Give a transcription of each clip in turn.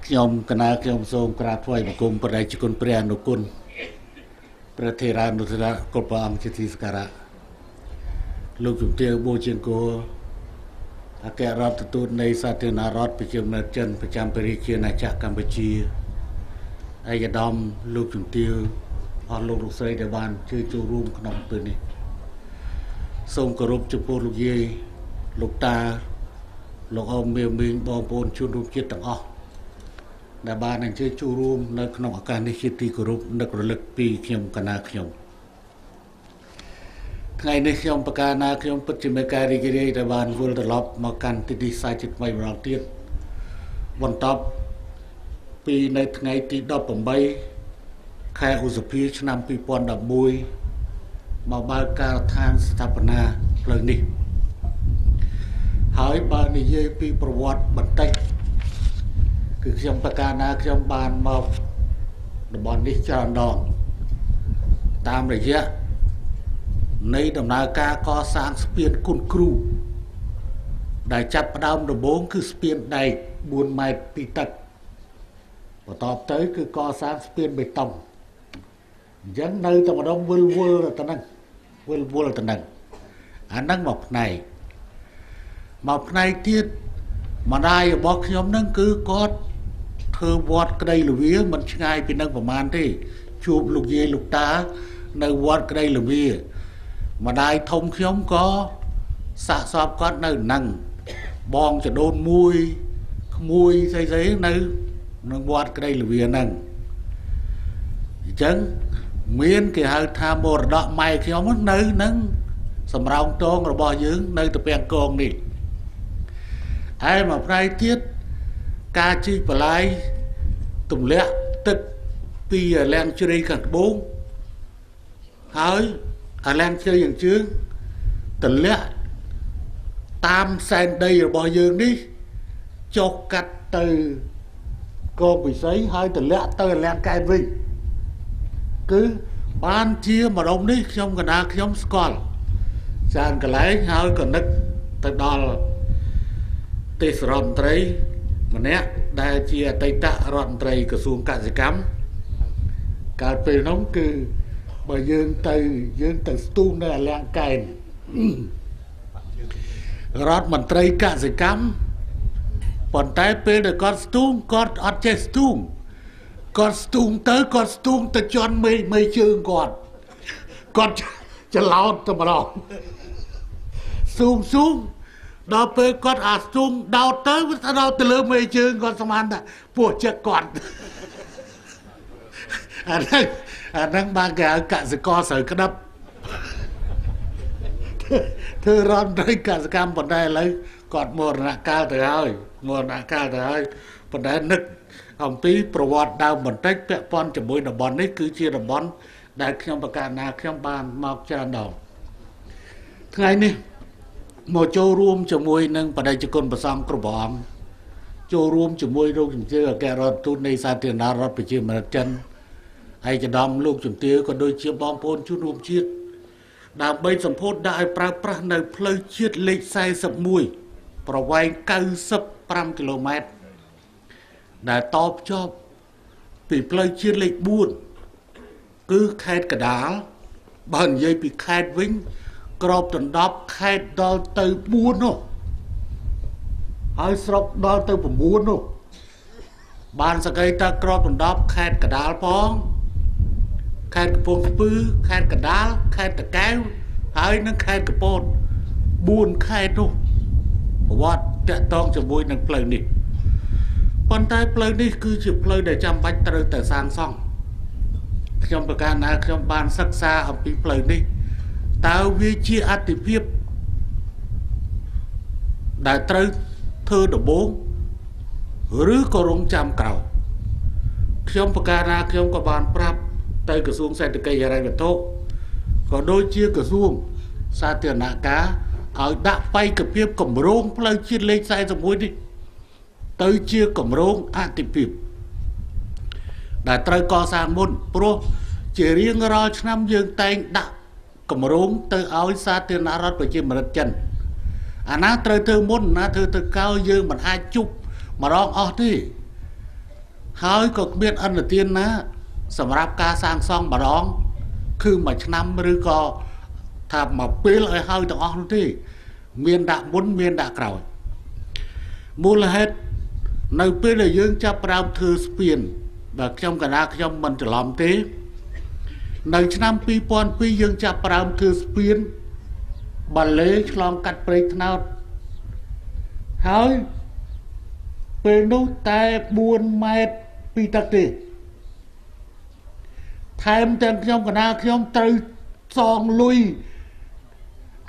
ខ្ញុំកណាខ្ញុំសូមក្រាបថ្វាយបង្គំព្រះរាជគុណព្រះអនុគុណព្រះថេរានុថេរៈគ្រប់ព្រះអង្គជាទីសក្ការៈលោកជំទាវបូជាង្គោអគ្គរដ្ឋទូតនៃសាធារណរដ្ឋប្រជាមានិតចិនប្រចាំព្រះរាជាណាចក្រកម្ពុជាឯកឧត្តមលោកជំទាវអស់លោកលោកស្រីដែលបានជួយចូលរួមក្នុងពេលនេះសូមគោរពចំពោះលោកយាយលោកតាលោកអ៊ំមីមីងបងប្អូនជនរួមជាតិទាំងអស់ដែលបានអញ្ជើញចូលរួមនៅក្នុងឱកាសនេះជាទីគោរពនឹករលឹកពីខ្ញុំកណាខ្ញុំថ្ងៃនេះខ្ញុំប្រកាសណាខ្ញុំពិតជាមានការរីករាយដែលបានវិលត្រឡប់មកកាន់ទីនេះសាជាថ្មីម្ដងទៀតបន្ទាប់ពីនៅថ្ងៃទី18ខែឧសភាឆ្នាំ2011មកបើកការដ្ឋានស្ថាបនាផ្លូវនេះហើយបើនិយាយពីប្រវត្តិបន្តិចគឺខ្ញុំប្រកាសណាខ្ញុំបានមកតំបន់នេះច្រើនដងតាមរយៈនៃដំណើរការកសាងស្ពានគុណគ្រូដែលចាប់ផ្ដើមដំបូងគឺស្ពានដែក4ម៉ែត្រពីទឹកបន្ទាប់ទៅគឺកសាងស្ពានបេតុងអញ្ចឹងនៅតែម្ដងវិលវល់ទៅហ្នឹងវិលវល់ទៅហ្នឹងអាហ្នឹងមកផ្នែកមកផ្នែកទៀតម្ដាយរបស់ខ្ញុំហ្នឹងគឺគាត់ធ្វើវត្តក្តីលវាមិនឆ្ងាយពីនឹងប្រហែលទេជួបលោកយាយលោកតានៅវត្តក្តីលវាម្ដាយធំខ្ញុំក៏សាកសពគាត់នៅហ្នឹងបងចដូនមួយក្មួយស្អីស្អីនៅនឹងវត្តក្តីលវាហ្នឹងអញ្ចឹងមានគេហៅថាមរតកម៉ែខ្ញុំនៅនឹងសំរោងតងរបស់យើងនៅត្រពាំងកងនេះហើយមួយផ្នែកទៀតការជីកបន្លាយទម្លាក់ទឹកពីអាឡាំងជ្រៃខាងត្បូងហើយអាឡាំងជ្រៃយ៉ាងជើងទម្លាក់តាមសែនដីរបស់យើងនេះចុះកាត់ទៅកងពិសីហើយទម្លាក់ទៅអាឡាំងកែបវិញគឺបានជាម្ដុំនេះខ្ញុំកណ្ដាលខ្ញុំស្គាល់ច្រើនកន្លែងហើយក៏នឹកទៅដល់ទេសរដ្ឋមន្ត្រីម្នាក់ដែលជាអតីតរដ្ឋមន្ត្រីក្រសួងកសិកម្មកាលពេលនោះគឺបើយើងទៅស្ទូងនៅអាឡាំងកែនរដ្ឋមន្ត្រីកសិកម្មប៉ុន្តែពេលដែលគាត់ស្ទូងគាត់អត់ចេះស្ទូងគាត់ស្ទូងទៅគាត់ស្ទូងទៅជន់មេជើងគាត់គាត់ច្រឡោតទៅម្ដងស្ទូងស្ទូងដល់ពេលគាត់អាស្ទូងដោតទៅវាដោតទៅលើមេជើងគាត់ស្មានថាពោះចិត្តគាត់អាហ្នឹងបានគេហៅកសិករស្រូវក្តាប់ធ្វើរដ្ឋមន្ត្រីកសិកម្មប៉ុន្តែឥឡូវគាត់មរណកាលទៅហើយមរណកាលទៅហើយប៉ុន្តែនឹកអំពីប្រវត្តិដើមបន្តិចពាក់ព័ន្ធជាមួយតំបន់នេះគឺជាតំបន់ដែលខ្ញុំប្រកាសណាខ្ញុំបានមកច្រើនដងថ្ងៃនេះមកចូលរួមជាមួយនឹងបដិជគុណព្រះសង្ឃគ្រប់ព្រះអង្គចូលរួមជាមួយលោកជំទាវអគ្គរដ្ឋទូតនៃសាធារណរដ្ឋប្រជាមានិតចិនឯកឧត្តមលោកជំទាវក៏ដូចជាបងប្អូនជនរួមជាតិដើម្បីសម្ពោធដាក់ឲ្យប្រើប្រាស់នៅផ្លូវជាតិលេខ41ប្រវែង95គីឡូម៉ែត្រដែលតភ្ជាប់ពីផ្លូវជាតិលេខ4គឺខេត្តកដាលបើនិយាយពីខេត្តវិញក្របដណ្ដប់ខេត្តដល់ទៅ4នោះហើយស្រុកដល់ទៅ9នោះបានសក្តិតក្របដណ្ដប់ខេត្តកដាលផងខេត្តកំពង់ស្ពឺខេត្តកដាលខេត្តតាកែវហើយនិងខេត្តកំពត4ខេត្តនោះប្រវត្តិតាក់ទងជាមួយនឹងផ្លូវនេះប៉ុន្តែផ្លូវនេះគឺជាផ្លូវដែលចាំបាច់ត្រូវតែសាងសង់ខ្ញុំប្រកាសណាខ្ញុំបានសិក្សាអំពីផ្លូវនេះតើវាជាអតិភិបដែលត្រូវធ្វើដំបូងឬក៏រងចាំក្រោយខ្ញុំប្រកាសណាខ្ញុំក៏បានប្រាប់ទៅក្រសួងសេដ្ឋកិច្ចហិរញ្ញវត្ថុក៏ដូចជាក្រសួងសាធារណការឲ្យដាក់បេក្ខភាពគម្រោងផ្លូវជាតិលេខ41នេះទៅជាគម្រោងអតិភិបដែលត្រូវកសាងមុនព្រោះជារៀងរាល់ឆ្នាំយើងតែងដាក់គម្រោងទៅឲ្យសាធារណរដ្ឋប្រជាមានិតចិនអាណាត្រូវធ្វើមុនណាធ្វើទៅក្រោយយើងមិនអាចជប់ម្ដងអស់ទេ ហើយក៏គ្មានអន្តទានណាសម្រាប់ការសាងសង់ម្ដងគឺមួយឆ្នាំឬក៏ថាមួយពេលឲ្យហើយទាំងអស់នោះទេមានដាក់មុនមានដាក់ក្រោយមូលហេតុនៅពេលដែលយើងចាប់ផ្ដើមធ្វើស្ពានបើខ្ញុំកណាខ្ញុំមិនច្រឡំទេនៅឆ្នាំ2002យើងចាប់ផ្ដើមធ្វើស្ពានបាលេឆ្លងកាត់ព្រែកត្នោតហើយពេលនោះតែ4ម៉ែត្រពីទឹកទេថែមទាំងខ្ញុំកណាខ្ញុំត្រូវសងលុយ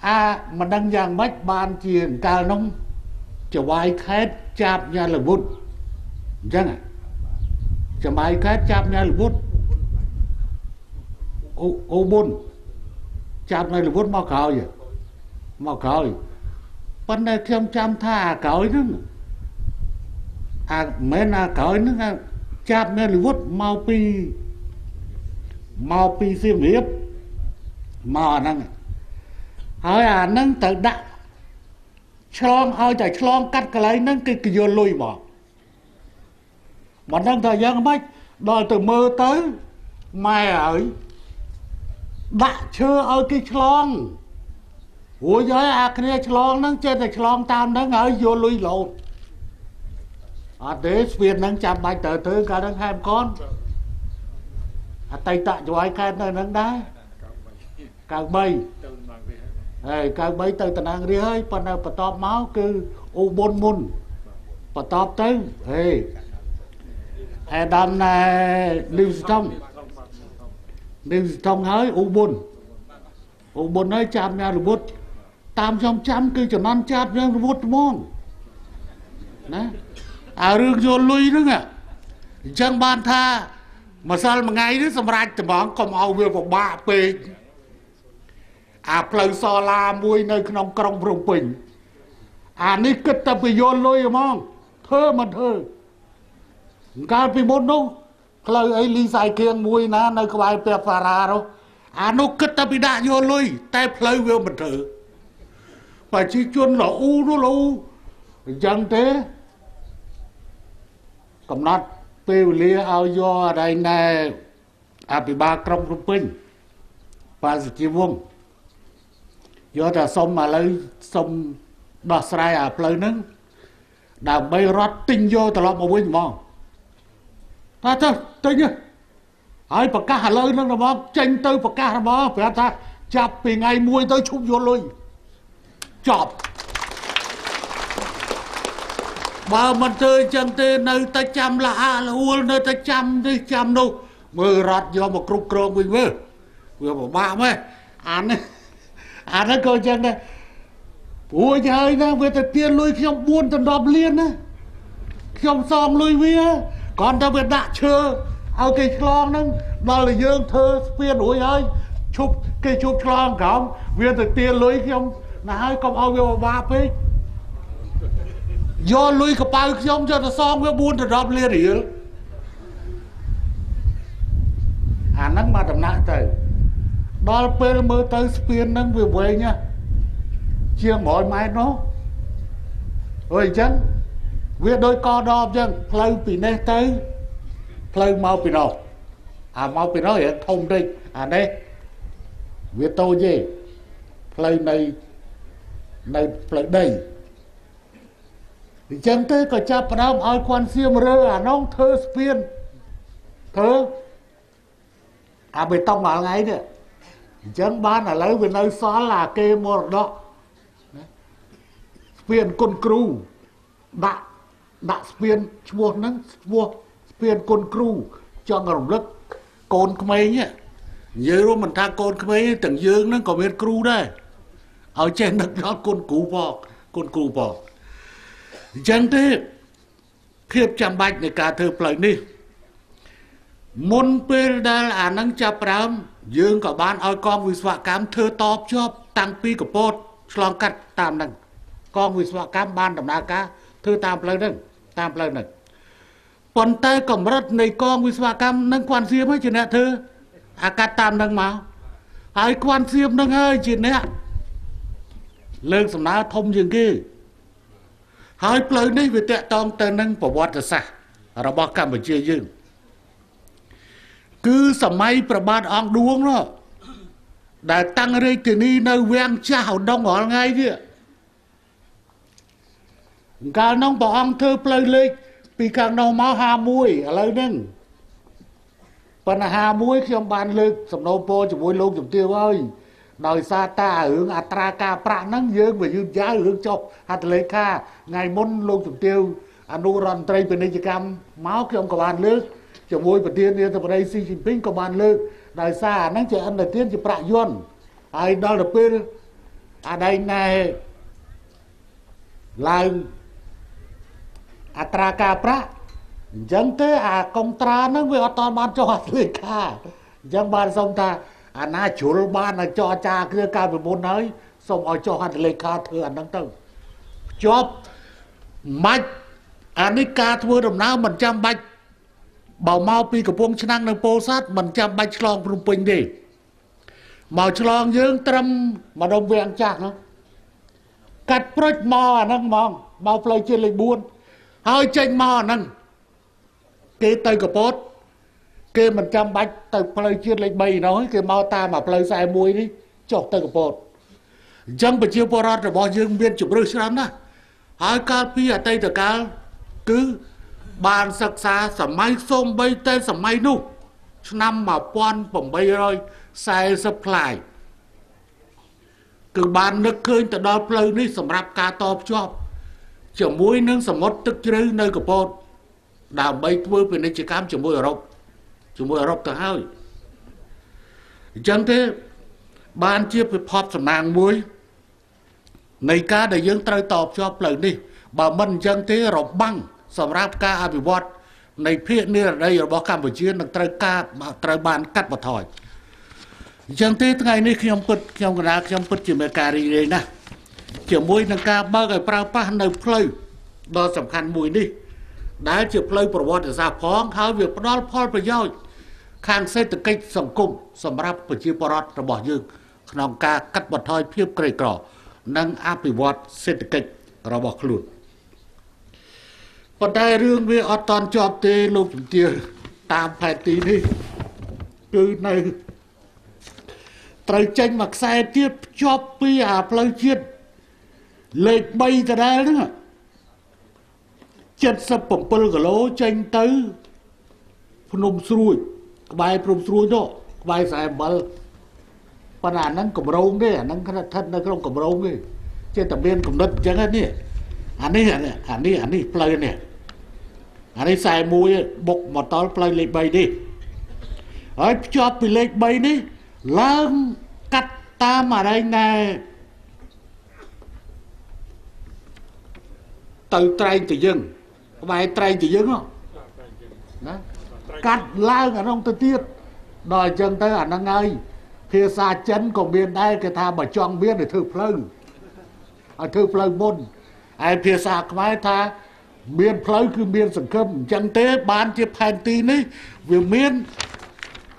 អាមិនដឹងយ៉ាងម៉េចបានជាកាលនោះចវាយខេតចាប់ញ៉ាលវុតអញ្ចឹងចវាយខេតចាប់ញ៉ាលវុតអូប៊ុនចាប់ញ៉ាលវុតមកក្រោយប៉ុន្តែខ្ញុំចាំថាអាក្រោយហ្នឹងអាមិនអាក្រោយហ្នឹងចាប់ញ៉ាលវុតមកពីសៀមរាបមកអាហ្នឹងហើយអាហ្នឹងត្រូវដាក់ឆ្លងឲ្យតែឆ្លងកាត់កន្លែងហ្នឹងគេយកលុយមកមិនដឹងថាយ៉ាងម៉េចដល់ទៅមើលទៅម៉ែហើយដាក់ឈើឲ្យគេឆ្លងរួចហើយអាគ្នាឆ្លងហ្នឹងចេះតែឆ្លងតាមហ្នឹងហើយយកលុយលោតអត់ទេស្ពានហ្នឹងចាំបាច់ត្រូវធ្វើកាលហ្នឹងហែមកនអតីតចវាយខេតនៅហ្នឹងដែរ93ហើយ93ទៅតំណាងរាស្ត្រហើយប៉ុន្តែបន្ទាប់មកគឺអូប៊ុនមុនបន្ទាប់ទៅហេអេដាមណែលីវស្តុងហើយអូប៊ុនហើយចាប់ញ៉ារវុធតាមខ្ញុំចាំគឺចំណន់ចាប់ញ៉ារវុធហ្មងណាអារឿងយកលុយហ្នឹងអញ្ចឹងបានថាម្សិលមួយថ្ងៃនេះសម្រាប់ត្មងកុំឲ្យវាពិបាកពេកអាផ្លូវសឡាមួយនៅក្នុងក្រុងភ្នំពេញអានេះគិតតែពីយកលុយហ្មងធ្វើមិនធ្វើកាលពីមុននោះផ្លូវអីលីសៃគៀងមួយណានៅក្បែរផ្ទះហ្វារ៉ានោះអានោះគិតតែពីដាក់យកលុយតែផ្លូវវាមិនធ្វើប្រជាជនរអ៊ូនោះរអ៊ូអញ្ចឹងទេកំណត់ពេលវេលាឲ្យយកអីណែអភិបាលក្រុងភ្នំពេញបាទសុជីវង្សយកតែសុំឥឡូវសុំដោះស្រាយអាផ្លូវហ្នឹងដើម្បីរត់ទិញយកត្រឡប់មកវិញហ្មងថាទៅទិញហើយប្រកាសឥឡូវហ្នឹងហ្មងចេញទៅប្រកាសហ្មងប្រាប់ថាចាប់ពីថ្ងៃមួយទៅឈប់យកលុយចប់បើមិនធ្វើអញ្ចឹងទេនៅតែចាំលះអាលអួលនៅតែចាំនេះចាំនោះមើលរត់យកមកគ្រប់គ្រងវិញមើលវាពិបាកម៉េះអានេះក៏អញ្ចឹងដែរព្រោះហើយណាវាទៅទានលុយខ្ញុំ4ដល់10លានណាខ្ញុំសងលុយវាគ្រាន់តែវាដាក់ឈើឲ្យគេឆ្លងហ្នឹងដល់តែយើងធ្វើស្ពានរួចហើយឈប់គេឈប់ឆ្លងក្រោមវាទៅទានលុយខ្ញុំណាហើយកុំឲ្យវាពិបាកពេកយកលុយកប៉ៅខ្ញុំយកទៅសងវា4ដល់10លានរៀលអាហ្នឹងមកដំណាក់ទៅដល់ពេលមើលទៅស្ពានហ្នឹងវាវែងជាង100ម៉ែត្រនោះអើយអញ្ចឹងវាដូចកដបអញ្ចឹងផ្លូវពីនេះទៅផ្លូវមកពីនោះអាមកពីនោះរៀងធំតិចអានេះវាតូចទេផ្លូវនៅផ្លូវដីអញ្ចឹងទេក៏ចាប់ផ្ដើមឲ្យគន់សៀមរើអានោះធ្វើស្ពានធ្វើអាបេតុងរាល់ថ្ងៃនេះអញ្ចឹងបានឥឡូវវានៅសល់អាគេមរតកណាស្ពានគុណគ្រូដាក់ស្ពានឈ្មោះហ្នឹងឈ្មោះស្ពានគុណគ្រូចង់រំលឹកកូនក្មេងនិយាយរួមមិនថាកូនក្មេងទាំងយើងហ្នឹងក៏មានគ្រូដែរឲ្យចេះនឹកដល់គុណគ្រូផងគុណគ្រូផងអញ្ចឹងទេភាពចាំបាច់នៃការធ្វើផ្លូវនេះមុនពេលដែលអានឹងចាប់ផ្ដើមយើងក៏បានឲ្យកងវិស្វកម្មធ្វើតបជាប់តាំងពីកពតឆ្លងកាត់តាមហ្នឹងកងវិស្វកម្មបានដំណើរការធ្វើតាមផ្លូវហ្នឹងតាមផ្លូវហ្នឹងប៉ុន្តែកម្រិតនៃកងវិស្វកម្មនឹងគន់សៀមជាអ្នកធ្វើអាកាត់តាមហ្នឹងមកហើយគន់សៀមហ្នឹងហើយជាអ្នកលើកសំណើធំជាងគេហើយផ្លូវនេះវាតាក់ទងទៅនឹងប្រវត្តិសាស្ត្រ របស់កម្ពុជាយើងគឺសម័យព្រះបាទអង្គឌួងនោះដែលតាំងរាជធានីនៅវាំងចាស់ឧដុង្គរាល់ថ្ងៃនេះកាលនោះព្រះអង្គធ្វើផ្លូវលេខពីខាងនោះមក51ឥឡូវហ្នឹងប៉ុន្តែ51ខ្ញុំបានលើកសំណូមពរជាមួយលោកជំទាវហើយដោយសារតែរឿងអត្រាការប្រាក់ហ្នឹងយើងវាយឺតយ៉ាវរឿងចុះហត្ថលេខាថ្ងៃមុនលោកជំទាវអនុរដ្ឋមន្ត្រីពាណិជ្ជកម្មមកខ្ញុំក៏បានលើកជាមួយប្រធានាធិបតីស៊ីជីនពីងក៏បានលើកដោយសារអាហ្នឹងជាអន្តរជាតិជាប្រាក់យន្តហើយដល់ទៅពេលអាដែងណែឡើងអត្រាការប្រាក់អញ្ចឹងទេអាកុងត្រាហ្នឹងវាអត់តបានចុះហត្ថលេខាអញ្ចឹងបានសុំថាអាណាជ្រុលបានឲ្យចរចាគ្នាកាលពីមុនហើយសូមឲ្យចុះហត្ថលេខាធ្វើអាហ្នឹងទៅភ្ជាប់មិនអានេះការធ្វើដំណើរមិនចាំបាច់បើមកពីកំពង់ឆ្នាំងនៅពោធិ៍សាត់មិនចាំបាច់ឆ្លងភ្នំពេញទេមកឆ្លងយើងត្រឹមម្ដុំវាំងចាស់នោះកាត់ប្រុចមកអាហ្នឹងហ្មងមកផ្លូវជាតិលេខ4ហើយចេញមកអាហ្នឹងគេទៅកពតគេមិនចាំបាច់ទៅផ្លូវជាតិលេខ3នោះគេមកតាមអាផ្លូវ41នេះចុះទៅកពតអញ្ចឹងប្រជាពលរដ្ឋរបស់យើងមានជម្រើសច្រើនណាស់ហើយកាលពីអតីតកាលគឺបានសិក្សាសម័យសូម្បីតែសម័យនោះឆ្នាំ1840ផ្លាយគឺបាននឹកឃើញទៅដល់ផ្លូវនេះសម្រាប់ការតភ្ជាប់ជាមួយនឹងសមុទ្រទឹកជ្រៅនៅកពតដើម្បីធ្វើពាណិជ្ជកម្មជាមួយអឺរ៉ុបទៅហើយអញ្ចឹងទេបានជាពិភពសំណាងមួយនៃការដែលយើងត្រូវតភ្ជាប់ផ្លូវនេះបើមិនអញ្ចឹងទេរបាំងសម្រាប់ការអភិវឌ្ឍនៃភាគនិរតីរបស់កម្ពុជានឹងត្រូវបានកាត់បន្ថយអញ្ចឹងទេថ្ងៃនេះខ្ញុំពិតខ្ញុំកណ្ដាលខ្ញុំពិតជាមានការរីករាយណាស់ជាមួយនឹងការបើកឲ្យប្រើប្រាស់នៅផ្លូវដ៏សំខាន់មួយនេះដែលជាផ្លូវប្រវត្តិសាស្ត្រផងហើយវាផ្ដល់ផលប្រយោជន៍ខាងសេដ្ឋកិច្ចសង្គមសម្រាប់ប្រជាពលរដ្ឋរបស់យើងក្នុងការកាត់បន្ថយភាពក្រីក្រនិងអភិវឌ្ឍសេដ្ឋកិច្ចរបស់ខ្លួនប៉ុន្តែរឿងវាអត់តន់ជាប់ទេលោកជំទាវតាមផែនទីនេះគឺនៅត្រូវចេញមួយខ្សែទៀតភ្ជាប់ពីអាផ្លូវជាតិលេខ3ដដែលហ្នឹង77គីឡូចេញទៅភ្នំស្រួយក្បែរភ្នំស្រួយនោះក្បែរខ្សែអំបិលប៉ុន្តែអាហ្នឹងកម្រងទេអាហ្នឹងស្ថិតនៅក្នុងកម្រងទេចេះតែមានកំណត់អញ្ចឹងនេះអានេះអានេះអានេះផ្លូវនេះអានេះ41បុកមកដល់ផ្លូវលេខ3នេះហើយភ្ជាប់ពីលេខ3នេះឡើងកាត់តាមអរែងណែទៅត្រែងទៅយើងក្បែរត្រែងទៅយើងណាកាត់ឡើងអានោះទៅទៀតដល់អញ្ចឹងទៅអាហ្នឹងហើយភាសាចិនក៏មានដែរគេថាបើចង់មានឲ្យធ្វើផ្លូវឲ្យធ្វើផ្លូវមុនឯភាសាខ្មែរថាមានផ្លូវគឺមានសង្ឃឹមអញ្ចឹងទេបានជាផែនទីនេះវាមាន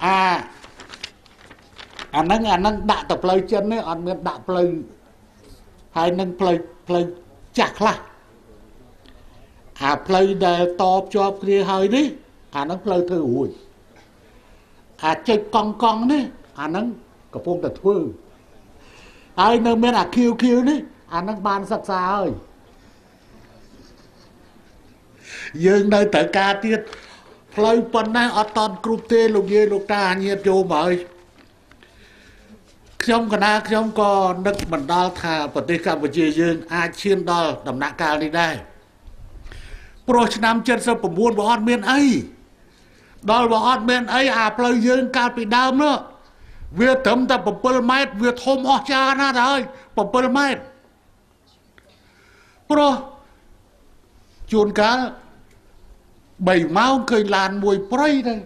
អាហ្នឹងអាហ្នឹងដាក់ទៅផ្លូវចិននេះអត់មានដាក់ផ្លូវហើយនឹងផ្លូវចាស់ខ្លះអាផ្លូវដែលតភ្ជាប់គ្នាហើយនេះអាហ្នឹងផ្លូវធ្វើរួចអាចុចកង់កង់នេះអាហ្នឹងកំពុងតែធ្វើហើយនៅមានអាខៀវខៀវនេះអាហ្នឹងបានសិក្សាហើយយើងនៅត្រូវការទៀតផ្លូវប៉ុណ្ណេះអត់តន់គ្រប់ទេលោកយាយលោកតាញាតិយោមហើយខ្ញុំកណាខ្ញុំក៏នឹកមិនដល់ថាប្រទេសកម្ពុជាយើងអាចឈានដល់ដំណាក់កាលនេះដែរព្រោះឆ្នាំ79បើអត់មានអីដល់បើអត់មានអីអាផ្លូវយើងកាលពីដើមនោះវាត្រឹមតែ7ម៉ែត្រវាធំអស្ចារ្យណាស់ទៅហើយ7ម៉ែត្រព្រោះជួនកាល3ម៉ោងឃើញឡានមួយប្រៃទៅ1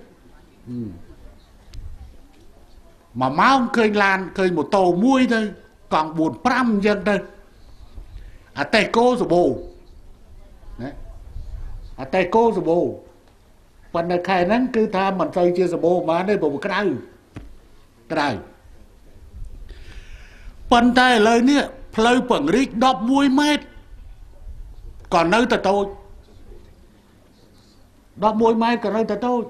ម៉ោងឃើញឡានឃើញម៉ូតូមួយទៅកង់4 5អញ្ចឹងទៅអាតេកូសបោណាអាតេកូសបោប៉ុន្តែខែហ្នឹងគឺថាមិនទៅជាសបោហ្មងទេព្រោះក្តៅក្តៅប៉ុន្តែឥឡូវនេះផ្លូវពង្រីក11ម៉ែត្រក៏នៅតែតូច 11ម៉ែត្រក៏នៅតែតូច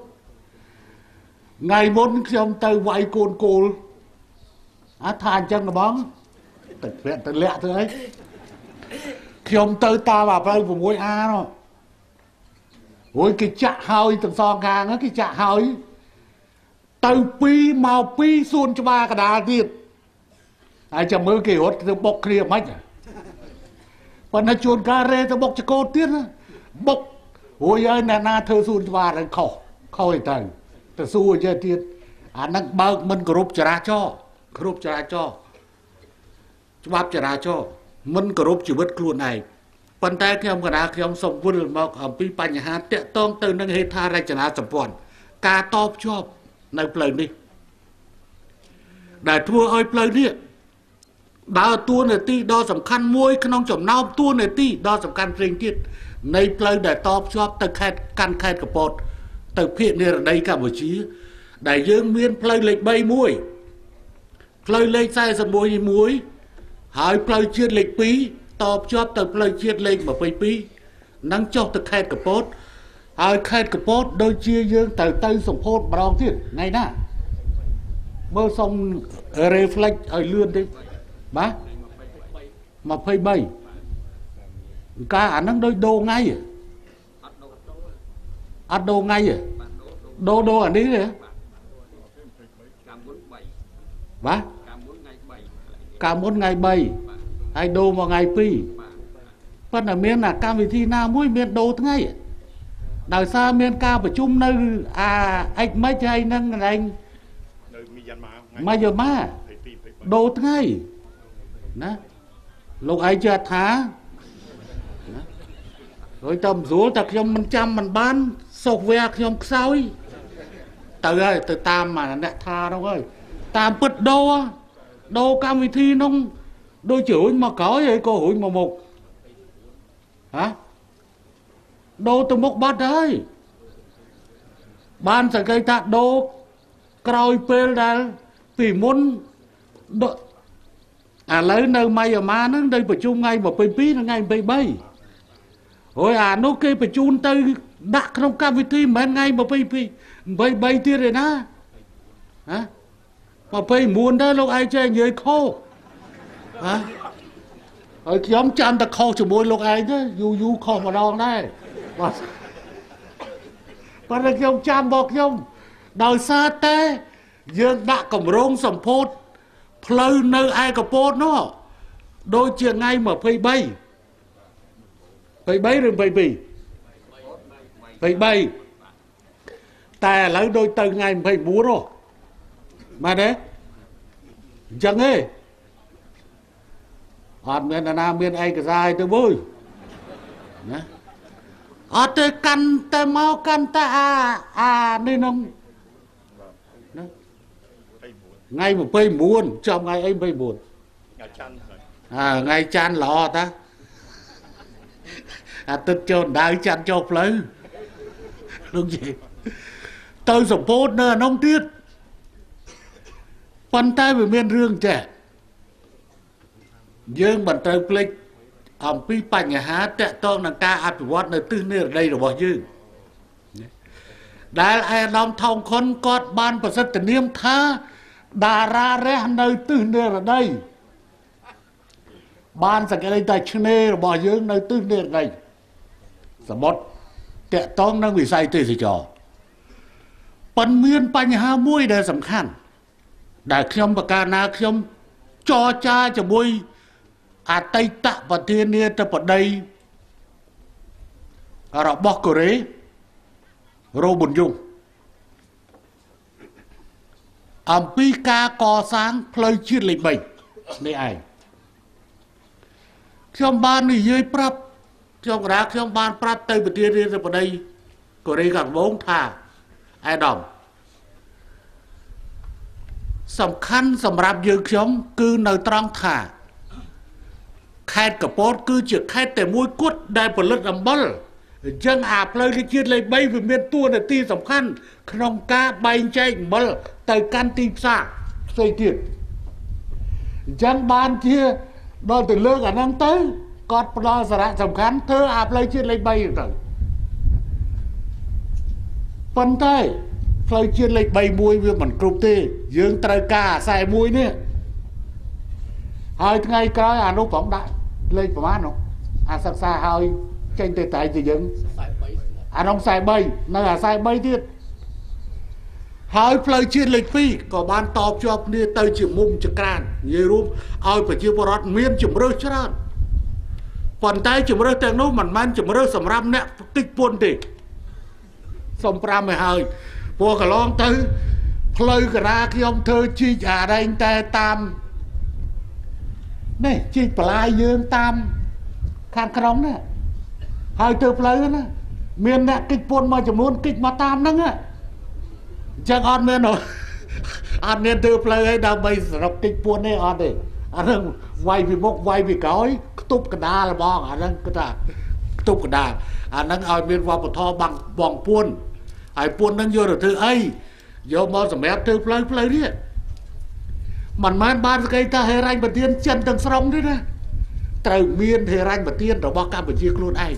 ថ្ងៃមុនខ្ញុំទៅវាយកូនគោលអាថាអញ្ចឹងបងទៅប្រាក់ទៅលាក់ទៅអីខ្ញុំទៅតាមអាផ្លូវ 6A នោះរួចគេចាក់ហើយទាំងសងខាងគេចាក់ហើយទៅ2មក2សួនច្បារកដាលទៀតហើយចាំមើលគេរត់ទៅបុកគ្នាមិនប៉ុន្តែជួនកាលរេទៅបុកចកោតទៀតណាបុករួចហើយអ្នកណាធ្វើសួនច្បារហ្នឹងខុសខុសឯទៅទៅសួរចេះទៀតអាហ្នឹងបើកមិនគោរពចរាចរណ៍គោរពចរាចរណ៍ច្បាប់ចរាចរណ៍មិនគោរពជីវិតខ្លួនឯងប៉ុន្តែខ្ញុំកណាខ្ញុំសូមវិលមកអំពីបញ្ហាតាក់ទងទៅនឹងហេដ្ឋារចនាសម្ព័ន្ធការតភ្ជាប់នៅផ្លូវនេះដែលធ្វើឲ្យផ្លូវនេះដើរតួនាទីដ៏សំខាន់មួយក្នុងចំណោមតួនាទីដ៏សំខាន់ផ្សេងទៀតនៃផ្លូវដែលតភ្ជាប់ទៅខេត្តកាន់ខេត្តកពតទៅភាគនិរតីកម្ពុជាដែលយើងមានផ្លូវលេខ3មួយផ្លូវលេខ41មួយហើយផ្លូវជាតិលេខ2តភ្ជាប់ទៅផ្លូវជាតិលេខ22នឹងចុះទៅខេត្តកពតហើយខេត្តកពតដូចជាយើងត្រូវទៅសម្ពោធម្ដងទៀតថ្ងៃណាមើលសុំ reflect ឲ្យលឿនតិចបាទ23កាអាហ្នឹងដូចដូរថ្ងៃអត់ដូរថ្ងៃដូរដូរអានេះទេបាទកាលមុនថ្ងៃ3ហើយដូរមកថ្ងៃ2ប៉ុន្តែមានអាកម្មវិធីណាមួយមានដូរថ្ងៃដោយសារមានការប្រជុំនៅអាអិចមិចហើយនឹងកន្លែងនៅមីយ៉ាន់ម៉ាមីយ៉ាន់ម៉ាដូរថ្ងៃណាលោកឯងចេះថាណារួចតែមិនស្រួលតែខ្ញុំមិនចាំមិនបាន software ខ្ញុំខ្សោយទៅហើយទៅតាមអ្នកថានោះហើយតាមពិតដូរដូរកម្មវិធីនោះដូចជារុញមកក្រោយហើយក៏រុញមកមុខហ៎ដូរទៅមុខបាត់ហើយបានសង្កេតថាដូរក្រោយពេលដែលពីមុនឥឡូវនៅម៉ៃអាម៉ាហ្នឹងនៅប្រជុំថ្ងៃ22និងថ្ងៃ23ហើយអានោះគេបញ្ជូនទៅដាក់ក្នុងកម្មវិធីមិនមែនថ្ងៃ22 23ទៀតទេណាហ៎29ដែរលោកឯងចេះនិយាយខុសហ៎ហើយខ្ញុំចាំតែខុសជាមួយលោកឯងទៅយូរយូរខុសម្ដងដែរបាទប៉ុន្តែខ្ញុំចាំរបស់ខ្ញុំដោយសារតែយើងដាក់កម្រងសម្ពោធផ្លូវនៅឯកពតនោះដូចជាថ្ងៃ23 23ឬ22 23តែឥឡូវដូចទៅថ្ងៃ29ហ៎បាទទេអញ្ចឹងទេអត់មានណាមានឯកសារឲ្យទៅវើយណាអត់ទេកាន់តែមកកាន់តែអានេះនោះណាថ្ងៃ29ចំថ្ងៃអី29ថ្ងៃច័ន្ទអើថ្ងៃច័ន្ទល្អតាអាទិត្យចូលដៅច័ន្ទចូលផ្លូវលោកនិយាយទៅសម្ពោធនៅអានោះទៀតប៉ុន្តែវាមានរឿងចេះយើងមិនត្រូវភ្លេចអំពីបញ្ហាតាក់ទងនឹងការអភិវឌ្ឍនៅទិសនិរតីរបស់យើងដែលឯកឧត្តមថោងខុនគាត់បានប្រសិទ្ធនាមថាតារារះនៅទិសនិរតីបានសង្កេតតែឆ្នេររបស់យើងនៅទិសនិរតីសមុទ្រតាក់ទងនឹងវិស័យទេសចរប៉ុន្តែមានបញ្ហាមួយដែលសំខាន់ដែលខ្ញុំប្រកាសណាខ្ញុំចរចាជាមួយអតីតប្រធានាធិបតីរបស់កូរ៉េរ៉ូប៊ុនយុងអំពីការកសាងផ្លូវជាតិលេខ3នេះឯងខ្ញុំបាននិយាយប្រាប់ខ្ញុំកដាខ្ញុំបានប្រាប់ទៅប្រធានាធិបតីកូរ៉េខាងត្បូងថាអេដាមសំខាន់សម្រាប់យើងខ្ញុំគឺនៅត្រង់ថាខេត្តកពតគឺជាខេត្តតែមួយគត់ដែលផលិតអំបិលអញ្ចឹងអាផ្លូវជាតិលេខ3វាមានតួនាទីសំខាន់ក្នុងការបែងចែកអំបិលទៅកាន់ទីផ្សារផ្សេងទៀតអញ្ចឹងបានជាដល់ទៅលើកអាហ្នឹងទៅគាត់ផ្ដល់សារៈសំខាន់ធ្វើអាផ្លូវជាតិលេខ3ហ្នឹងទៅ ប៉ុន្តែផ្លូវជាតិលេខ31វាមិនគ្រប់ទេយើងត្រូវការអា41នេះហើយថ្ងៃក្រោយអានោះផងដាក់លេខប្រហែលនោះអាសិក្សាហើយចេញទៅតែជាយើង43អានោះ43នៅអា43ទៀតហើយផ្លូវជាតិលេខ2ក៏បានតភ្ជាប់គ្នាទៅជាមុំចក្រាននិយាយរួមឲ្យប្រជាពលរដ្ឋមានជំរើសច្រើនប៉ុន្តែជំរើសទាំងនោះមិនមែនជំរើសសម្រាប់អ្នកតិចពន្ធទេសូមប្រាំឲ្យហើយព្រោះកន្លងទៅផ្លូវកណាខ្ញុំធ្វើជីកអារែងតែតាមនេះជីកបន្លាយយើងតាមខាងក្រុងណាហើយធ្វើផ្លូវណាមានអ្នកកិច្ចពន្ធមួយចំនួនកិច្ចមកតាមហ្នឹងអញ្ចឹងអត់មានអត់មានធ្វើផ្លូវអីដើម្បីសរុបកិច្ចពន្ធទេអត់ទេអាហ្នឹងវាយពីមុខវាយពីក្រោយខ្ទប់កដាលហ្មងអាហ្នឹងគឺថាខ្ទប់កដាលអាហ្នឹងឲ្យមានវប្បធម៌បងពួនហើយពួនហ្នឹងយកទៅធ្វើអីយកមកសម្រាប់ធ្វើផ្លូវផ្លូវនេះមិនមែនបានស្គាល់ថាហេរញ្ញប្រធានចិនទាំងស្រុងទេណាត្រូវមានហេរញ្ញប្រធានរបស់កម្ពុជាខ្លួនឯង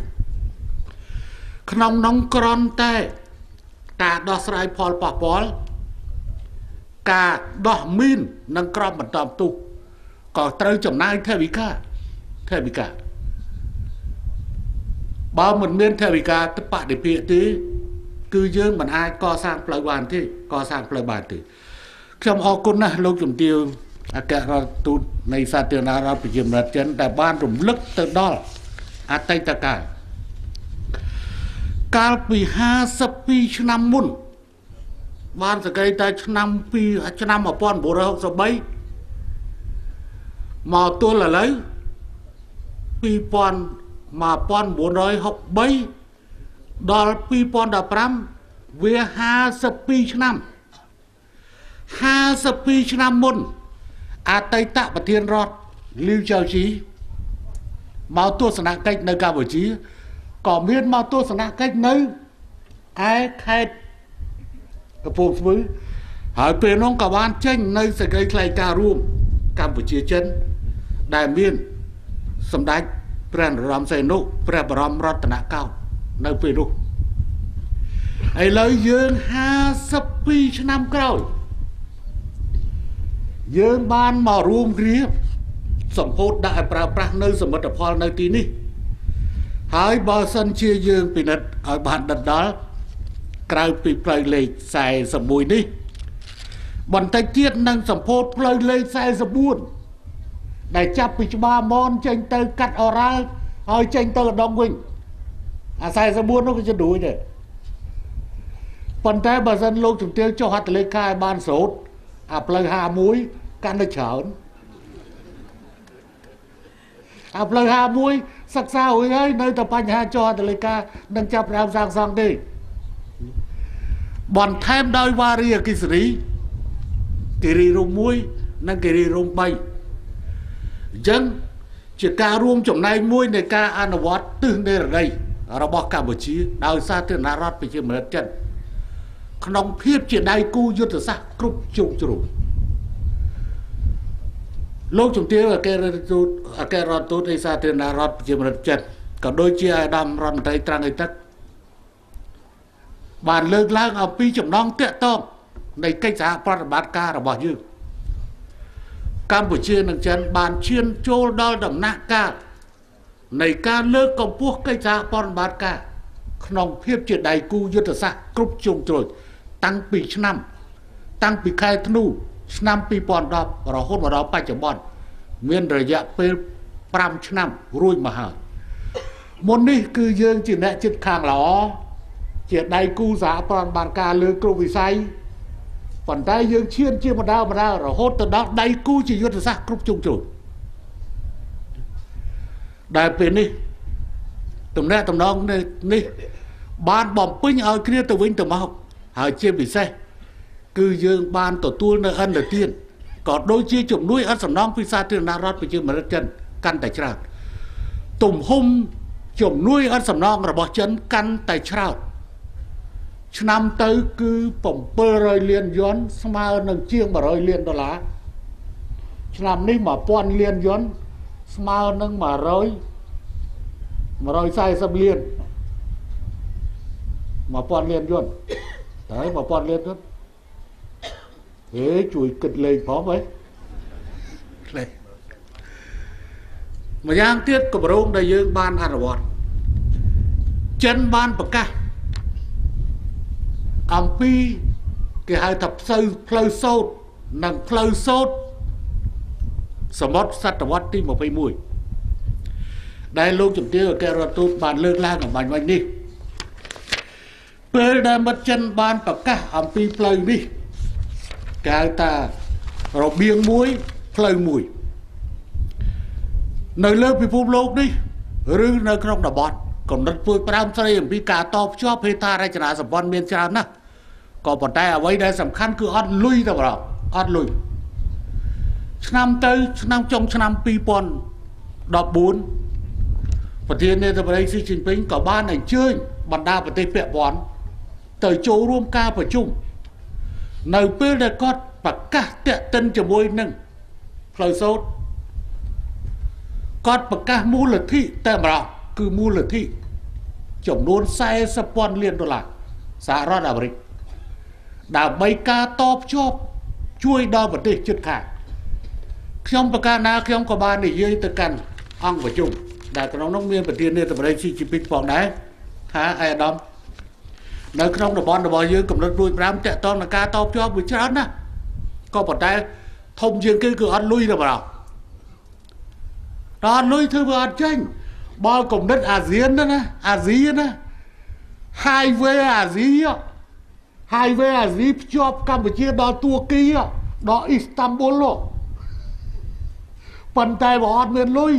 ក្នុងនោះក្រន់តែការដោះស្រាយផលប៉ះពាល់ការដោះមីននិងក្រមបន្តផ្ទុះក៏ត្រូវចំណាយថវិកាថវិកាបើមិនមានថវិកាបដិភាគទេគឺយើងមិនអាចកសាងផ្លូវបានទេកសាងផ្លូវបានទេខ្ញុំអរគុណណាស់លោកជំទាវអគ្គរដ្ឋទូតនៃសាធារណរដ្ឋប្រជាមានិតចិនដែលបានរំលឹកទៅដល់អតីតកាលកាលពី52ឆ្នាំមុនបានសក្តិតែឆ្នាំ2ឆ្នាំ1963មកទល់ឥឡូវ1963ដល់2015វា52ឆ្នាំ52ឆ្នាំមុនអតីតប្រធានរដ្ឋលីវចៅជីមកទស្សនកិច្ចនៅកម្ពុជាក៏មានមកទស្សនកិច្ចនៅឯខេត្តកំពង់ស្ពឺហើយពេលនោះក៏បានចេញនៅសេចក្តីថ្លែងការណ៍រួមកម្ពុជាចិនដែលមានសម្ដេចព្រះនរោត្តមសីហនុព្រះបរមរតនកោដ្ឋនៅពេលនោះឥឡូវយើង52ឆ្នាំក្រោយយើងបានមករួមគ្នាសម្ពោធដាក់ឲ្យប្រើប្រាស់នៅសមិទ្ធផលនៅទីនេះហើយបើសិនជាយើងពិនិត្យឲ្យបានដិតដល់ក្រៅពីផ្លូវលេខ41នេះបន្តិចទៀតនឹងសម្ពោធផ្លូវលេខ44ដែលចាប់ពីច្បារមនចេញទៅកាត់អូរ៉ាល់ហើយចេញទៅឧដុង្គវិញអា44នោះក៏ជារួចដែរប៉ុន្តែបើសិនលោកជំទាវចុះហត្ថលេខាឲ្យបានសូត្រអាផ្លូវ51កាន់តែច្រើនអាផ្លូវ51សិក្សារួចហើយនៅតែបញ្ហាចុះហត្ថលេខានឹងចាប់ផ្ដើមសាងសង់ទេបន្ថែមដោយវ៉ារីអគិសរីគិរីរំ1និងគិរីរំ3អញ្ចឹងជាការរួមចំណែកមួយនៃការអនុវត្តទិសនិរតីរបស់កម្ពុជាដោយសាធារណរដ្ឋប្រជាមានិតចិនក្នុងភាពជាដៃគូយុទ្ធសាស្ត្រគ្រប់ជ្រុងជ្រោយលោកជំទាវអគ្គរដ្ឋទូតអគ្គរដ្ឋទូតនៃសាធារណរដ្ឋប្រជាមានិតចិនក៏ដូចជាអាដាមរដ្ឋមន្ត្រីត្រាំងអីទឹកបានលើកឡើងអំពីចំណងទាក់ទងនៃកិច្ចសហប្រតិបត្តិការរបស់យើងកម្ពុជានិងចិនបានឈានចូលដល់ដំណាក់កាលនៃការលើកកម្ពស់កិច្ចសហប្រតិបត្តិការក្នុងភាពជាដៃគូយុទ្ធសាស្ត្រគ្រប់ជ្រុងជ្រោយតាំងពីឆ្នាំតាំងពីខែធ្នូឆ្នាំ2010រហូតមកដល់បច្ចុប្បន្នមានរយៈពេល5ឆ្នាំរួចមកហើយមុននេះគឺយើងជាអ្នកជិតខាងល្អជាដៃគូសហប្រតិបត្តិការលើគ្រប់វិស័យប៉ុន្តែយើងឈានជាបណ្ដើររហូតទៅដល់ដៃគូជាយុទ្ធសាស្ត្រគ្រប់ជ្រុងជ្រោយដែលពេលនេះទំនាក់ទំនងនេះបានបំពេញឲ្យគ្នាទៅវិញទៅមកហើយជាពិសេសគឺយើងបានទទួលនៅឥណទានក៏ដូចជាជំនួយឥតសំណងពីសាធារណរដ្ឋប្រជាមានិតចិនកាន់តែច្រើនទំហំជំនួយឥតសំណងរបស់ចិនកាន់តែច្រើនឆ្នាំទៅគឺ700លានយន់ស្មើនឹងជាង100លានដុល្លារឆ្នាំនេះ1000លានយន់ស្មើនឹង140លាន1000លានយន់ តែ1000លានទៅហេជួយគិតលេខផងហីលេខម្យ៉ាងទៀតគម្រោងដែលយើងបានអនុវត្តចិនបានប្រកាសអំពីគេហៅថាផ្លូវសូត្រនិងផ្លូវសូត្រសមុទ្រសតវត្សទី21ដែលលោកជំទាវអគ្គរដ្ឋទូតបានលើកឡើងអំបញ្ញវិញនេះពេលដែលមិត្តចិនបានប្រកាសអំពីផ្លូវនេះគេហៅថារបៀងមួយផ្លូវមួយនៅលើពិភពលោកនេះឬនៅក្នុងតំបន់កំណត់ពួយប្រាំស្រីអំពីការតភ្ជាប់ហេដ្ឋារចនាសម្ព័ន្ធមានច្រើនណាស់ក៏ប៉ុន្តែអ្វីដែលសំខាន់គឺអត់លុយតែម្ដងអត់លុយឆ្នាំទៅឆ្នាំចុងឆ្នាំ2014ប្រធានាធិបតីស៊ីជីនពីងក៏បានអញ្ជើញបណ្ដាប្រទេសពាក់ព័ន្ធទៅចូលរួមការប្រជុំនៅពេលដែលគាត់ប្រកាសតាក់ទិនជាមួយនឹងផ្លូវសូត្រគាត់ប្រកាសមូលនិធិតែម្ដងគឺមូលនិធិចំនួន40,000លានដុល្លារសហរដ្ឋអាមេរិកដើម្បីការតភ្ជាប់ជួយដល់ប្រទេសជិតខាងខ្ញុំប្រកាសណាខ្ញុំក៏បាននិយាយទៅកាន់អង្គប្រជុំដែលក្នុងនោះមានប្រធានាធិបតីស៊ីជីនពីងផងដែរថាឯអាដាមនៅក្នុងតំបន់របស់យើងកំណត់រួច5តាក់ទងនឹងការតភ្ជាប់វាច្រើនណាស់ក៏ប៉ុន្តែធំជាងគេគឺអត់លុយទេបងដល់លុយធ្វើវាអត់ចេញបើគំនិតអាស៊ានណាអាស៊ីណា Highway អាស៊ី Highway អាស៊ីភ្ជាប់កម្ពុជាដល់ទួគីដល់អ៊ីស្តាំប៊ុលប៉ុន្តែបើអត់មានលុយ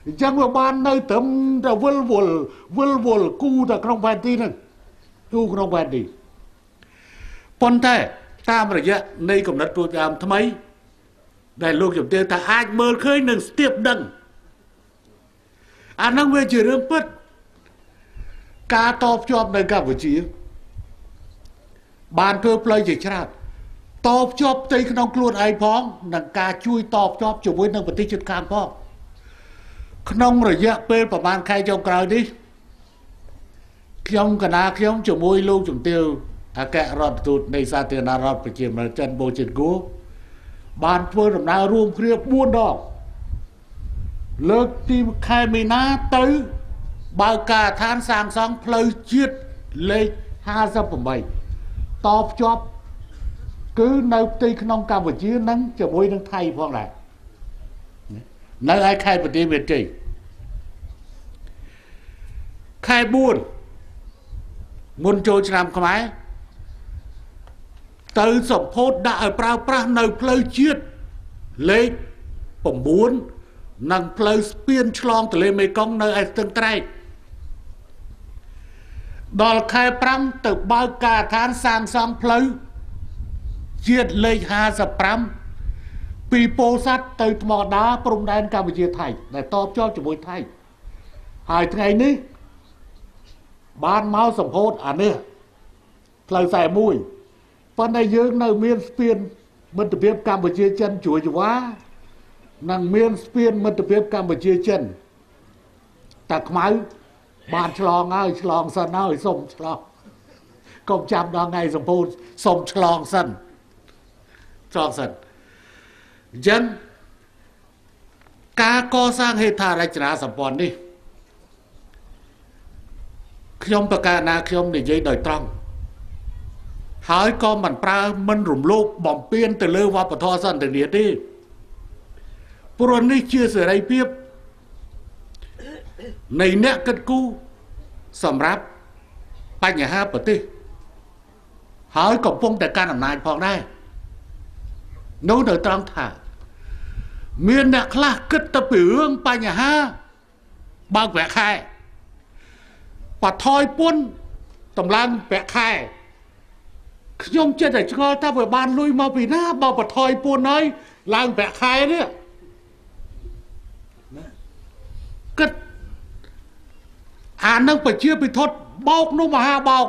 អញ្ចឹងវាបាននៅត្រឹមតែវិលវល់វិលវល់គូតែក្នុងផែនទីហ្នឹងគូក្នុងផែនទីប៉ុន្តែតាមរយៈនៃកំណត់រួចដើមថ្មីដែលលោកជំទាវថាអាចមើលឃើញនិងស្ទាបដឹងអាហ្នឹងវាជារឿងពិតការតភ្ជាប់នៅកម្ពុជាបានធ្វើផ្លូវជាច្រើនតភ្ជាប់ផ្ទៃក្នុងខ្លួនឯងផងនិងការជួយតភ្ជាប់ជាមួយនឹងប្រទេសជិតខាងផងក្នុងរយៈពេលប្រហែលខែចុងក្រោយនេះខ្ញុំកណាខ្ញុំជាមួយលោកជំទាវអគ្គរដ្ឋទូតនៃសាធារណរដ្ឋប្រជាមានិតចិនបូជិនគូបានធ្វើដំណើររួមគ្នា4ដងលើកទីខែមីនាទៅបើកការដ្ឋានសាងសង់ផ្លូវជាតិលេខ58តភ្ជាប់គឺនៅផ្ទៃក្នុងកម្ពុជានិងជាមួយនឹងថៃផងដែរនៅឯខេត្តបន្ទាយមានជ័យខែ4មុនចូលឆ្នាំខ្មែរទៅសម្ពោធដាក់ឲ្យប្រើប្រាស់នៅផ្លូវជាតិលេខ9និងផ្លូវស្ពានឆ្លងទន្លេមេគង្គនៅឯស្ទឹងត្រែងដល់ខែ5ទៅបើកការដ្ឋានសាងសង់ផ្លូវជាតិលេខ55ពីពោធិ៍សាត់ទៅថ្មដាព្រំដែនកម្ពុជាថៃដែលតភ្ជាប់ជាមួយថៃហើយថ្ងៃនេះបានមកសម្ពោធអានេះផ្លូវ41ប៉ុន្តែយើងនៅមានស្ពានមិត្តភាពកម្ពុជាចិនជ្រោយចង្វានិងមានស្ពានមិត្តភាពកម្ពុជាចិនតាខ្មៅបានឆ្លងហើយឆ្លងសិនហើយសុំឆ្លងកុំចាំដល់ថ្ងៃសម្ពោធសុំឆ្លងសិនឆ្លងសិនអញ្ចឹងការកសាងហេដ្ឋារចនាសម្ព័ន្ធនេះខ្ញុំប្រកាសណាខ្ញុំនិយាយដោយត្រង់ហើយក៏មិនប្រើមិនរំលោភបំពានទៅលើវប្បធម៌សន្ទនាទេព្រោះនេះជាសេរីភាពនៃអ្នកគិតគូរសម្រាប់បញ្ហាប្រទេសហើយកំពុងតែកាន់អំណាចផងដែរនោះនៅត្រង់ថាមានអ្នកខ្លះគិតទៅពីរឿងបញ្ហាបើកប្រាក់ខែបថយពន្ធតម្លើងប្រាក់ខែខ្ញុំចិត្តតែឆ្ងល់ថាវាបានលុយមកពីណាបើបថយពន្ធហើយឡើងប្រាក់ខែនេះគិតអានឹងប្រជាពិធបោកនោះមហាបោក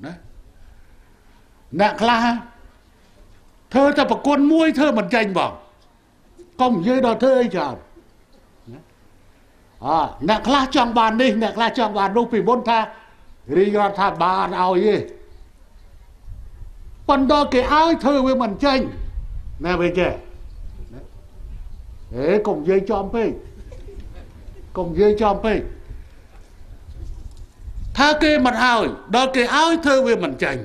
ណាអ្នកខ្លះធ្វើតែប្រគុណមួយធ្វើមិនចេញបងកុំនិយាយដល់ធ្វើអីច្រើនអអ្នកខ្លះចង់បាននេះអ្នកខ្លះចង់បាននោះពីមុនថារាជរដ្ឋាភិបាលអត់ឲ្យទេ ប៉ុន្តែគេឲ្យធ្វើវាមិនចេញណាវាចេះហេកុំនិយាយចំពេកកុំនិយាយចំពេកថាគេមិនឲ្យដល់គេឲ្យធ្វើវាមិនចេញ